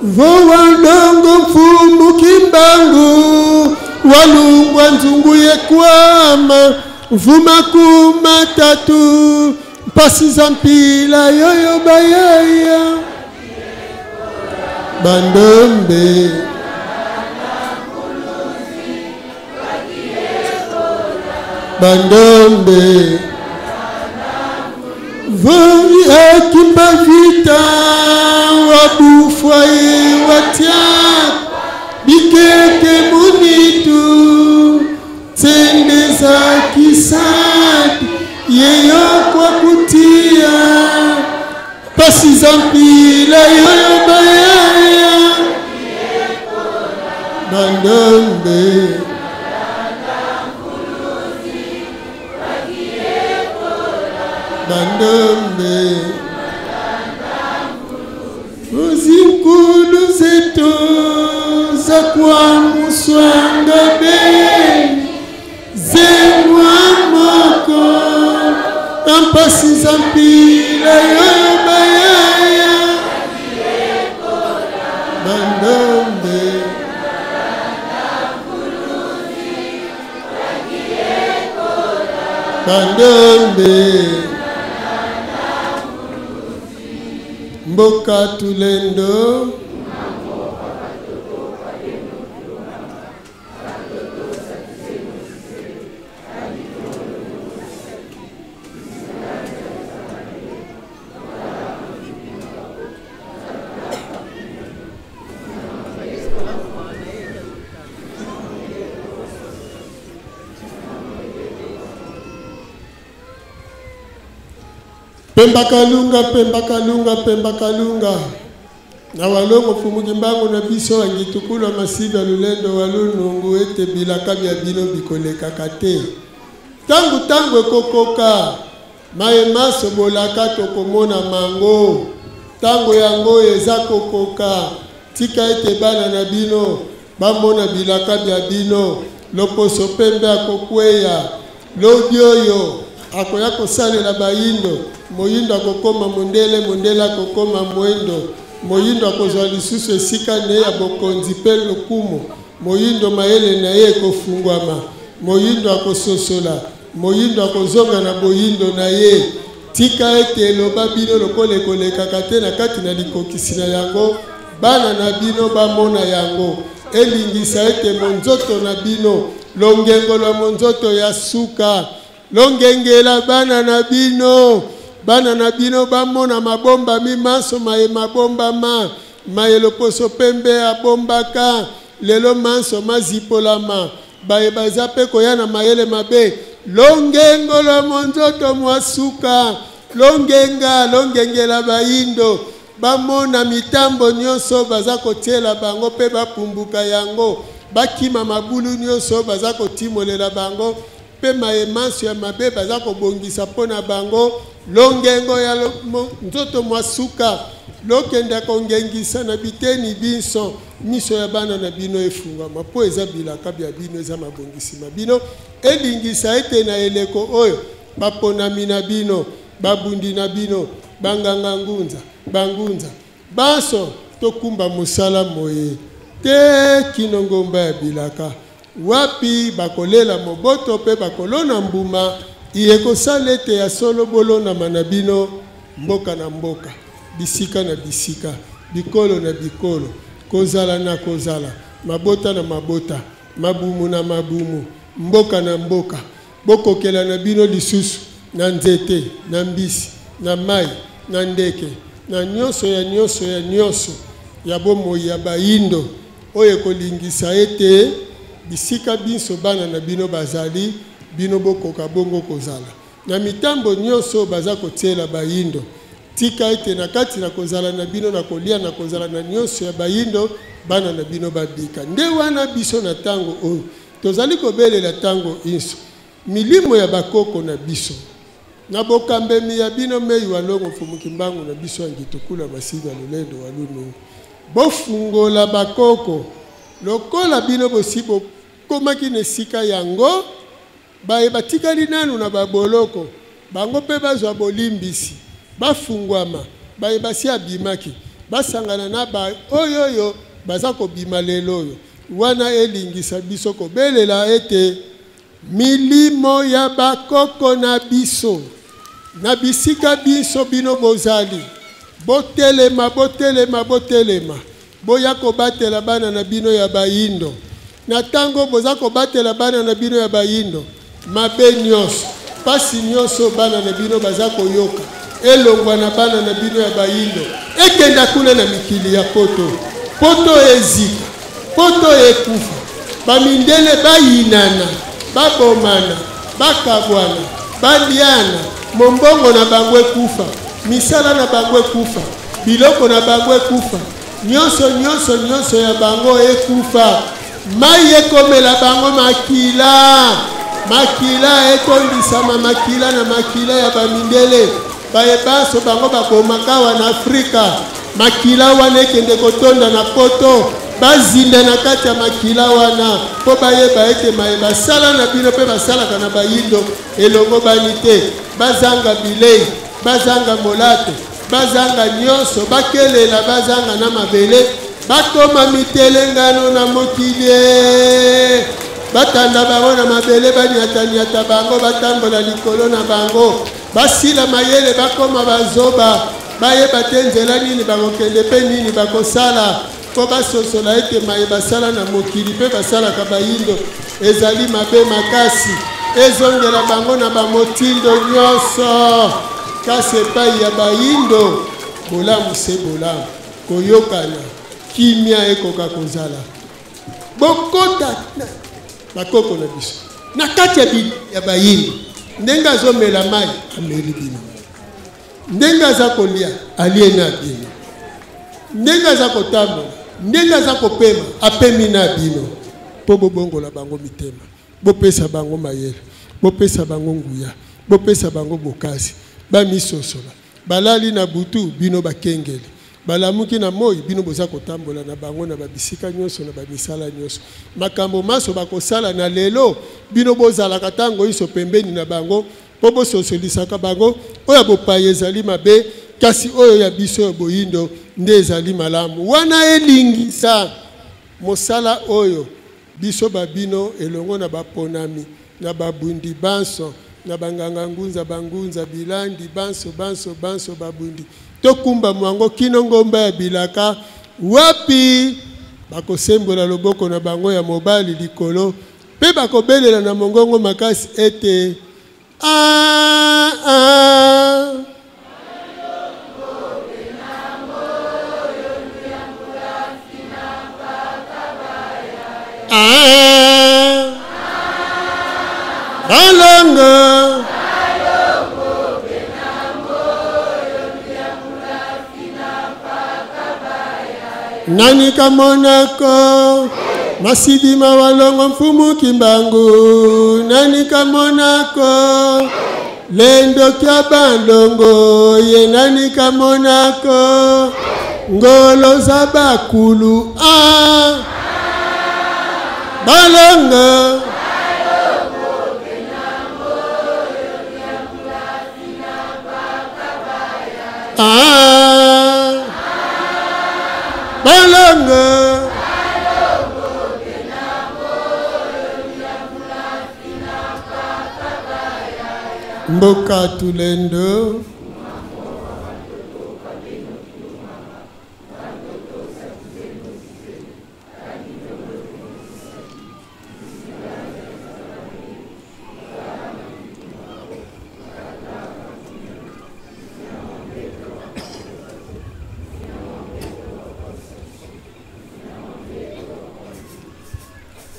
Vowa ndongo mfumu kimbangu walungwa nzungu yekwama mvuma kuma tatu mpasi za mpila yoyo bayaya bandombe bandombe voli akimba vita wabufwaye watia bikeke munitu tsende za kisadi yeyo kwa kutia pasi za mpila yoyo bayaya bandombe bandombe uzinkulu zetu za kwa muswanga be Zengwa moko na mpasi za mpila yoyo bayaya bandombe bandombe mboka tulendo Pemba Kalunga, Pemba Kalunga, Pemba Kalunga. Na walongo Mfumu Kimbangu na biso angitukulu masiba lulendo walunungu ete bilaka bya bino bikolekaka te. Tangu tangu ekokoka maye maso bolaka tokomona mango. Tango yango eza kokoka tika ete bana na bino bamona bilaka bya bino. Loposo pembe akokweya lobi oyo akoya kosalela bayindo. Moyindo akokoma mondele, mondele akokoma mwendo. Moyindo akozwa lisusu esika ne ya bokonzi mpe lokumu. Moyindo mayele na ye ekofungwama. Moyindo akososola. Moyindo akozonga na boyindo na ye. Tika ete eloba bino lokola ekolekaka te na kati na likokisi na yango, bana na bino bamona yango. Elingisa ete monzoto na bino, longengo lwa monzoto ya suka, longengela bana na bino, bana na bino bamona mabombami manso maye mabombama, maye loposo pembe abombaka, lelo manso mazipolama, baye baza pe koya na mayele mabe. Longengo lwa monzoto mwa suka, longenga, longengela bayindo, bamona mitambo nyonso baza kotiela bango pe bapumbuka yango, bakima mabulu nyonso baza kotimolela bango, pe maye manso ya mabe baza kobongisa mpo na bango. Longengo ya nzoto mwa suka, lokenda kongengisa na biteni binso, miso ya bana na bino efungwama, mpo eza bilaka bya bino, eza mabongisi ma bino. Elingisa ete na eleko oyo baponami na bino, babundi na bino, banganga ngunza, bangunza banso tokumba mosala moye te kino ngomba ya bilaka wapi bakolela moboto mpe bakolona mbuma iye kosala ete ya solo bolonama na bino mboka na mboka, bisika na bisika, bikolo na bikolo. kozala na kozala, mabota na mabota, mabumu na mabumu, mboka na mboka, bokokela na bino lisusu na nzete, na mbisi, na mai, na ndeke, na nyonso ya nyonso ya nyonso ya bomoi ya bayindo, oyo ekolingisa ete bisika binso bana na bino bazali, bino bokoka bongo kozala. Na mitambo nyonso oyo baza kotiela bayindo, tika ete na kati na kozala na bino na kolia na kozala na nyonso ya bayindo, bana na bino babika. Nde wana biso na tango oyo tozali kobelela tango inso milimo ya bakoko na biso, na bokambemi ya bino mei wa longo Mfumu Kimbangu na biso ya Ngitukula Masiga Lolendo wa Lunungu, bofungola bakoko lokola bino bosi bokomaki na esika yango. Baye batikali nanu na ba boloko, bango mpe bazwa bolimbisi, bafungwama, baye basi abimaki, basangana na ba oyo oyo baza kobima lelo oyo. Wana elingisa biso kobelela ete milimo ya bakoko na biso, na bisika binso bino bozali, botelema, botelema, botelema, Boya kobatela bana na bino ya bayindo. Na tango boza kobatela bana na bino ya bayindo, mabe nionso, pasi nionso bana na bino baza koyoka, elongwa na bana na bino ya bayindo, ekenda kuna na mikili ya poto. Poto ezika, poto ekufa, ba mindele bayinana, babomana, bakabwana, baliana, mombongo na bango ekufa, misala na bango ekufa, biloko na bango ekufa, nyonso nyonso nyonso ya bango ekufa, mai ekomela bango makila, makila ekondisama, makila na makila ya bamindele baye banso bango babomaka awa na Afrika, makila wana ekende kotonda na poto, bazinda na kati ya makila wana mpo bayeba ete maye basala na bino mpe basalaka na bayindo elongobani te, bazanga bilei, bazanga molato, bazanga nyonso, bakelela, bazanga na mabele, bakoma mitelengano na mokili e. Batanda bango na mabele, banyatanyata bango, batambola likolo na bango, basila mayele, bakoma bazoba, bayeba te nzela nini bakokende mpe nini bakosala, mpo basosola ete maye basala na mokili mpe basalaka bayindo ezali mabe makasi, ezongela bango na bamotindo nyonso. Kasi epai ya bayindo, bolamu se bolamu, koyokana, kimia ekoka kozala. Bokota na bakoko na biso na kati ya bayindo, ndenge azomela mai ameli bino, ndenge aza kolia alie na bino, ndenge aza kotambola, ndenge aza kopema apemi na bino, mpo bobongola bango mitema, bopesa bango mayele, bopesa bango nguya, bopesa bango bokasi, bamisosola. Balali na butu, bino bakengeli, balamuki na moi, bino boza kotambola na bango na babisika nyonso, na bamisala nyonso. Makambo manso bakosala na lelo, bino bozalaka ntango inso pembeni na bango, mpo bososolisaka bango oyo ya bopaya ezali mabe, kasi oyo ya biso ya boyindo nde ezali malamu. Wana elingisa mosala oyo biso babino elongo na baponami, na babundi banso, na banganga ngunza, bangunza bilandi banso, banso, banso babundi, tokumba mwango kino ngomba ya bilaka, wapi bakosembola loboko na bango ya mobali likolo mpe bakobelela na mongongo makasi ete, Ah, ah. Ah. Balongo. Nani kamonako Masidima walongo mfumu Kimbangu, nani kamonako lendo kya bandongo ye, nani kamonako ngolo za bakulu ah balongo. Ah, balongo. Mboka Tulendo.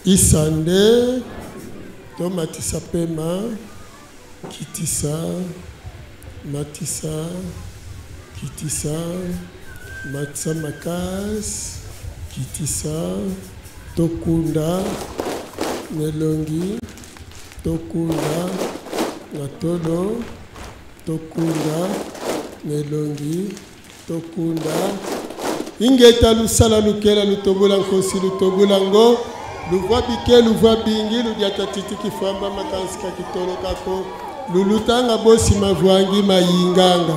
Isande tomatisa pema kitisa matisa kitisa matisa makasi kitisa tokunda na elongi tokunda na tolo tokunda na elongi Tokunda ingeta lusala lukela lutobola nkosi lutobola ngo luvwa bike luvwa bingi ludiata titi kifwamba makansi ka kitolo kako lulutanga bosi mavwangi mayinganga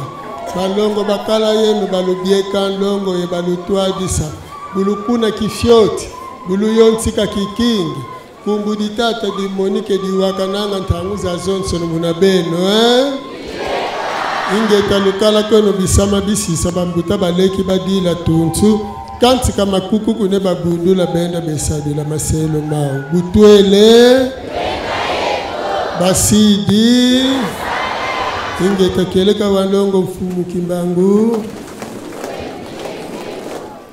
balongo bakala yenu balubieka nlongo ye balutwadisa bulukuna kifioti buluyontsika kikingi kumbu ditata dimonike diwaka nanga ntangu za zonso muna beno eh? Ingeta lukala kweno bisama bisisa bambuta baleki badila tuntu kantika makuku kune babundula benda besadila maselo mao butwele basidi ingeta keleka walongo mfumu kimbangu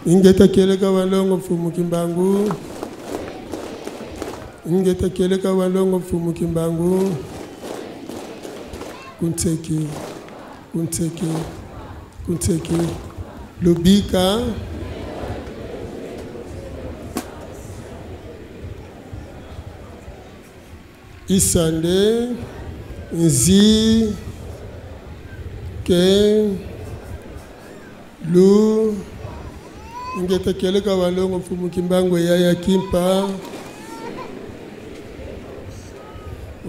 ingeta keleka walongo mfumu kimbangu ingeta keleka walongo mfumu kimbangu kunseki kunseki kunseki lubika isande nzi ke lu ingeta keleka walongo mfumu kimbangu eyaya kimpa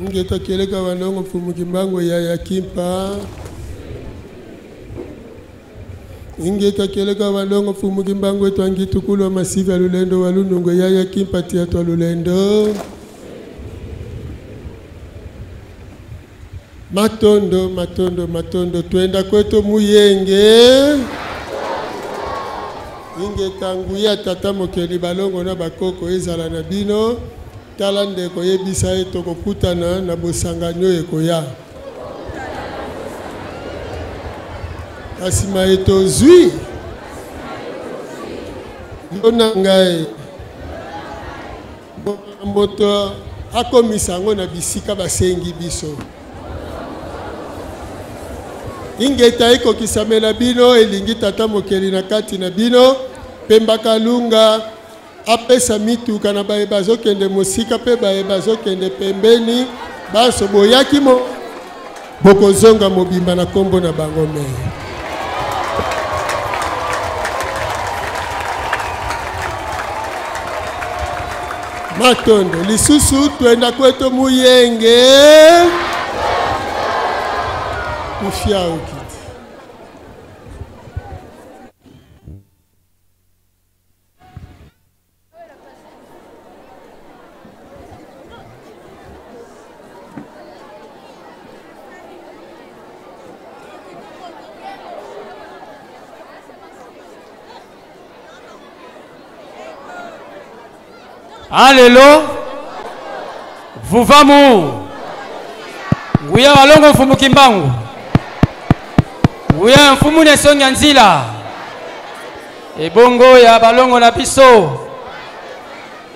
ingeta keleka walongo mfumu kimbangu eyaya kimpa ingeta keleka walongo mfumu kimbangu etu angitukulwa masiva lulendo walunungu eyaya kimpa tia twa lulendo Matondo, matondo, matondo, twenda kwetu muyenge. Ingeta nguya tata mokeli balongo na bakoko ezala na bino. Tala ndeko yebisa ye tokokutana na bosangani oyo ekoya. Kasi maye tozwi yo na ngai Moto akomisa yango na bisika basengi biso. Ingeta ekokisamela bino elingi Tata Mokeli na kati na bino. Pemba Kalunga apesa mituka na baye bazokende mosika mpe baye bazokende pembeni. Banso boyaki mo bokozonga mobimba na nkombo na bango mei. Matondo lisusu twenda kweto muyenge kufia okiti. Alelo vuvamu nguya walongo mfumu kimbangu nguya mfumu nesonga nzila Ebongo ya balongo na biso,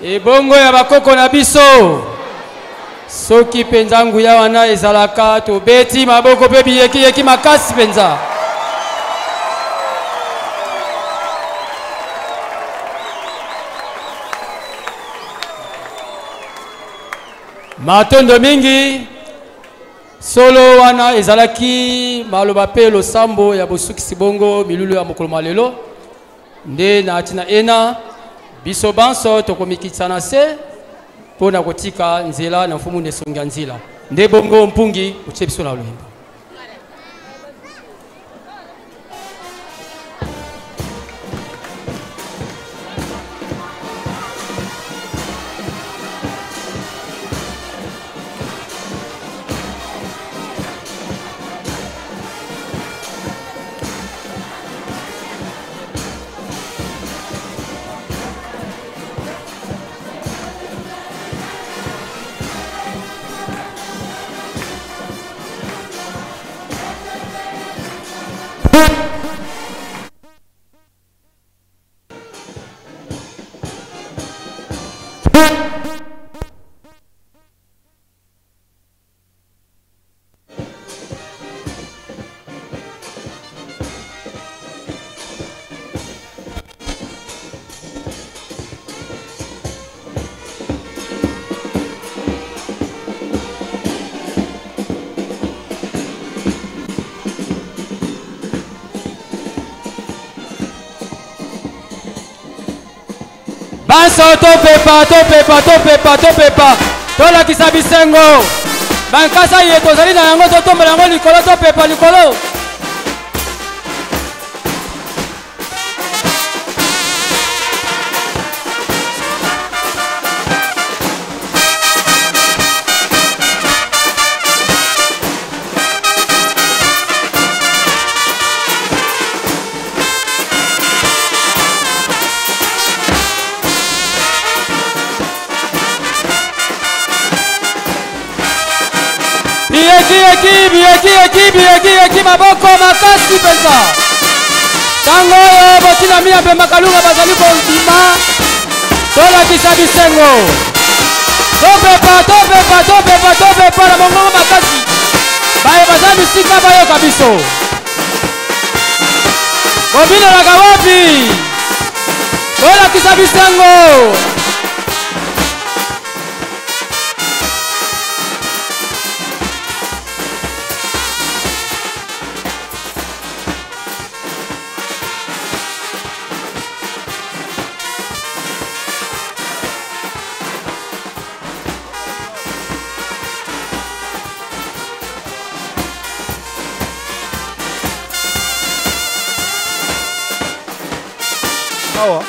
ebongo ya bakoko na biso. Soki mpenza nguya wana ezalaka, tobeti maboko mpe biyekiyeki makasi mpenza. Matondo mingi. Solo wana ezalaki maloba mpe losambo ya bosukisi bongo milulu ya mokolo mwa lelo. Nde na ntina ena biso banso tokomikitisa na se mpo na kotika nzela na mfumu Nesongi ya nzila. Nde bongo mpungi otie biso na loyembo. Banso topepa, topepa, topepa, topepa, tolakisa bisengo. Bankasa ye tozali na yango, totombola yango likolo, topepa likolo. Biyeki yeki biyeki yeki biyeki yeki maboko makasi mpenza. Ntango oyo botina miya mpe makalunga bazali kobima, tolakisa bisengo. Topepa topepa topepa topepa na mongongo makasi. Baye baza bisika bayoka biso. Bobinelaka wapi? Bolakisa bisengo. Awa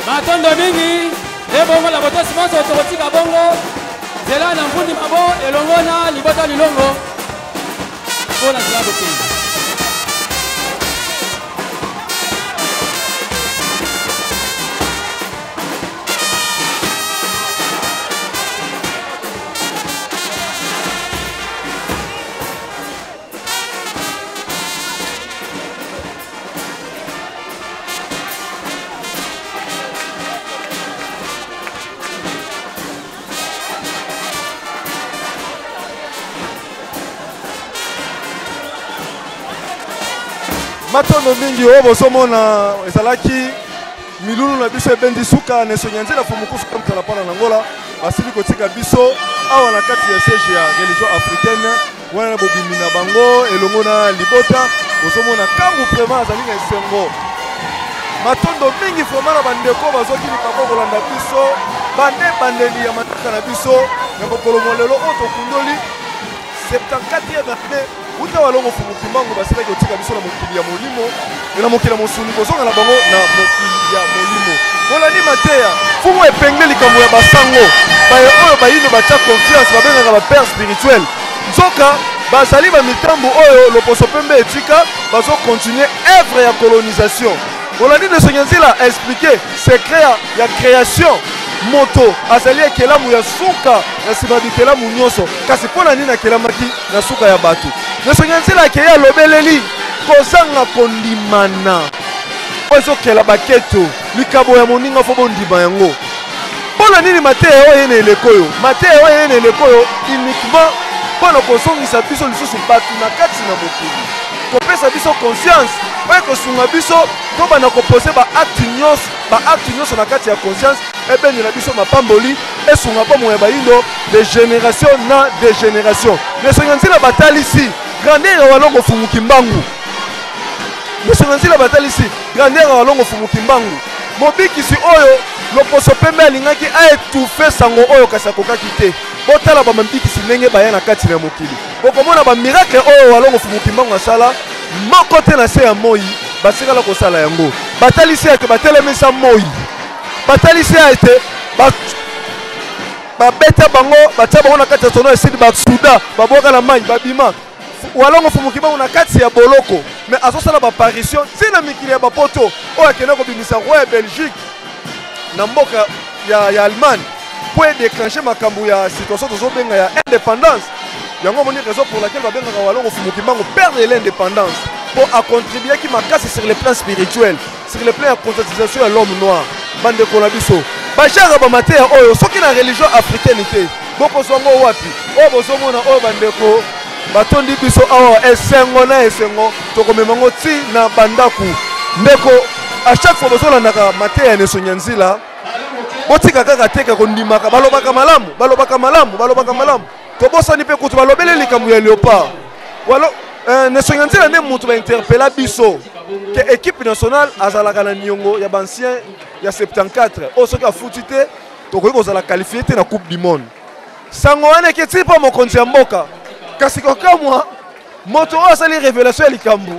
Matondo mingi ebongo na botosi manso tokotika bongo nzela na mfundi mabo elongo na libota lilongo mpo na nzela bokei. Matondo mingi oyo bozomona ezalaki milulu na biso ebendi suka na esongi ya nzela Fumukusu Kamtala Mpana na Angola basili kotika biso awa na kati ya siège ya religion africaine wana na bobimi na bango elongo na libota. Bozomona Kangu vraiment azali na esengo. Matondo mingi vraiment na bandeko bazwaki libaku kolanda biso bande bandeli ya matata na biso na mokolo mwa lelo oyo tokundoli 74e année uta walongo Fumu Kimbangu basilaki kotika biso na mokili ya molimo na mokili ya mosuni, kozonga na bango na mokili ya molimo. Bolandi mateya Fumu epenge likambo ya basango baye oyo bayindo batia confiance babengaka ba père spirituel, nzoka bazali ba mitambo oyo loposo pembe etika bazo continuer œuvre ya colonisation. Bolandi de Sonyanzila expliquer secret ya création. Moto azali ekelamu ya suka na nsima bikelamu nyonso, kasi mpo na nini akelamaki na suka ya bato? De Sonyanzila akei alobeleli kozanga kondimana oyo ezokela baketo likabo ya moninga fo bondima yango. Mpo na nini mateya oyo ye na eleko oyo? Mateya oyo ye na eleko oyo uniquement mpo na kozongisa biso lisusu bato na kati na mokili, kopesa biso conscience oyo ekosunga biso tobanda kopose ba acte nyonso, ba acte nyonso na kati ya conscience ebendela biso mapamboli, esunga bomoi ya bayindo de génération na de génération. Nesonga nzela batalisi grandeur ya Walongo Fumu Kimbangu. Nesonga nzela batalisi grandeur ya Walongo Fumu Kimbangu, mobikisi oyo loposo pembe alingaki aetufe sango oyo kasi akokaki te. Botala ba mabikisi ndenge baya na kati na mokili, bokomona ba miracle oyo Walongo Fumu Kimbangu asala moko te na se ya moi batikala kosala yango. Batalisi ete batelemisa moi, batalisi ete Babeta bango, batia bango na kati ya tono esili, basuda babwaka na mai, babima. Walongo Mfumu Kimbangu na kati ya boloko, mais azosala baapparition ti na mikili ya bapoto oyo akenda kobimisa roi ya Belgique na mboka ya Allemagne mpo edéclenche makambo ya situation tozobenga ya indépendance. Yango omoni raison pour laquelle babengaka Walongo Mfumu Kimbangu père de l'indépendance, mpo acontribuaki makasi sur le plan spirituel, sur le plan ya conscientisation ya l'homme noir. Bandeko na biso, bajara bamateya oyo soki na religion africaine te, bokozwa ngo wapi? Oyo bozomona oyo bandeko batondi biso awa, esengo na esengo, tokomema ngo ti na bandako. Ndeko, à chaque fois bozolandaka mateya ya Neso Nyanzila, botika kaka teka kondimaka. Balobaka malamu, balobaka malamu, balobaka malamu, tobosani mpe kutu balobeli likambo ya léopard. Walo Neso Nyanzila nde moto bainterpela biso ke équipe nationale azalaka na niongo ya baancien ya 74 oyo soki afuti te, tokoki kozala qualifié te na Coupe du monde. Sango wana eketi mpo mokonzi ya mboka, kasi kokamwa, moto oyo asali révélation ya likambo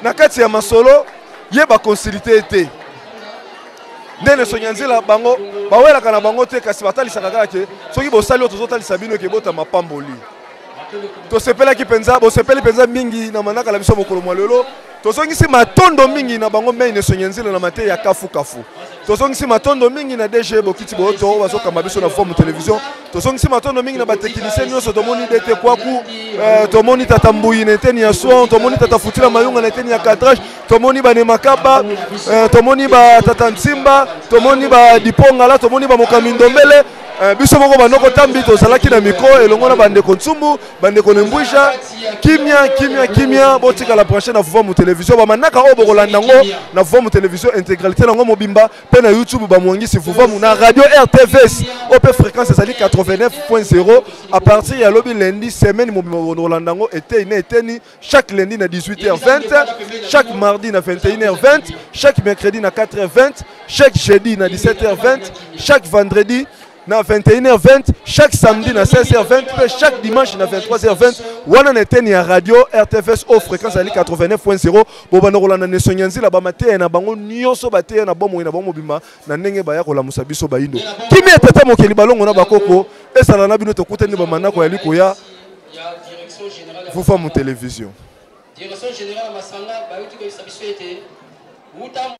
na kati ya masolo ye baconsulte te. Nde Neso Nyanzila, bango bawelaka na bango te, kasi batalisaka kaka ke soki bosali oyo tozotalisa bino, eke botama pamboli. Tosepelaki mpenza, bosepeli mpenza mingi na manaka na biso mokolo mwa lelo. Tozongisi matondo mingi na bango mei Neso Nyanzila na mateya ya kafukafu. Tozongisi matondo mingi na DG Bokiti Boyoto oyo bazokamba biso na Forme Télévision. Tozongisi matondo mingi na batechnicien nyonso. Tomoni DT Kwaku, tomoni Tata Mbuyi na eteni ya son, tomoni Tata Futila Mayunga na eteni ya cadrage, tomoni Banemakaba, tomoni batata Nsimba, tomoni badipongala, tomoni bamokambi Ndombele. Biso moko banoko tambi tozalaki na micro elongo na bandeko Ntsumbu, bandeko Nembwisha. Kimia, kimia, kimia. Botikala branché na Vuvamu Télévision. Bamanaka oyo bokolanda yango na Vuvamu Télévision, intégralité nango mobimba, mpe na YouTube Bamwangisi Vuvamu, na radio RTVS oyo mpe fréquence ezali 89.0. À partir ya lobi lundi, semaine mobimba bokolanda yango etei na eteni: chaque lundi na 18h20, chaque mardi na 21h20, chaque mercredi na 4h20, chaque jeudi na 17h20, chaque vendredi na 21h20, chaque samedi na 16h20 mpe chaque dimanche na 23h20. Wana na eteni ya radio RTFS o fréquence ezali 89.0. Bobanda kolanda Neso Nyanzila, bamateya na bango nyonso, bateya na bomoi na bango mobimba na ndenge baya kolamusa biso bayindo. Kimia tata mokeli, balongo na bakoko ezala na bino. Tokutani bamanako ya likoya. Vuvamu Télévision. Direction générale ya masanga bayuti koyebisa biso ete wuta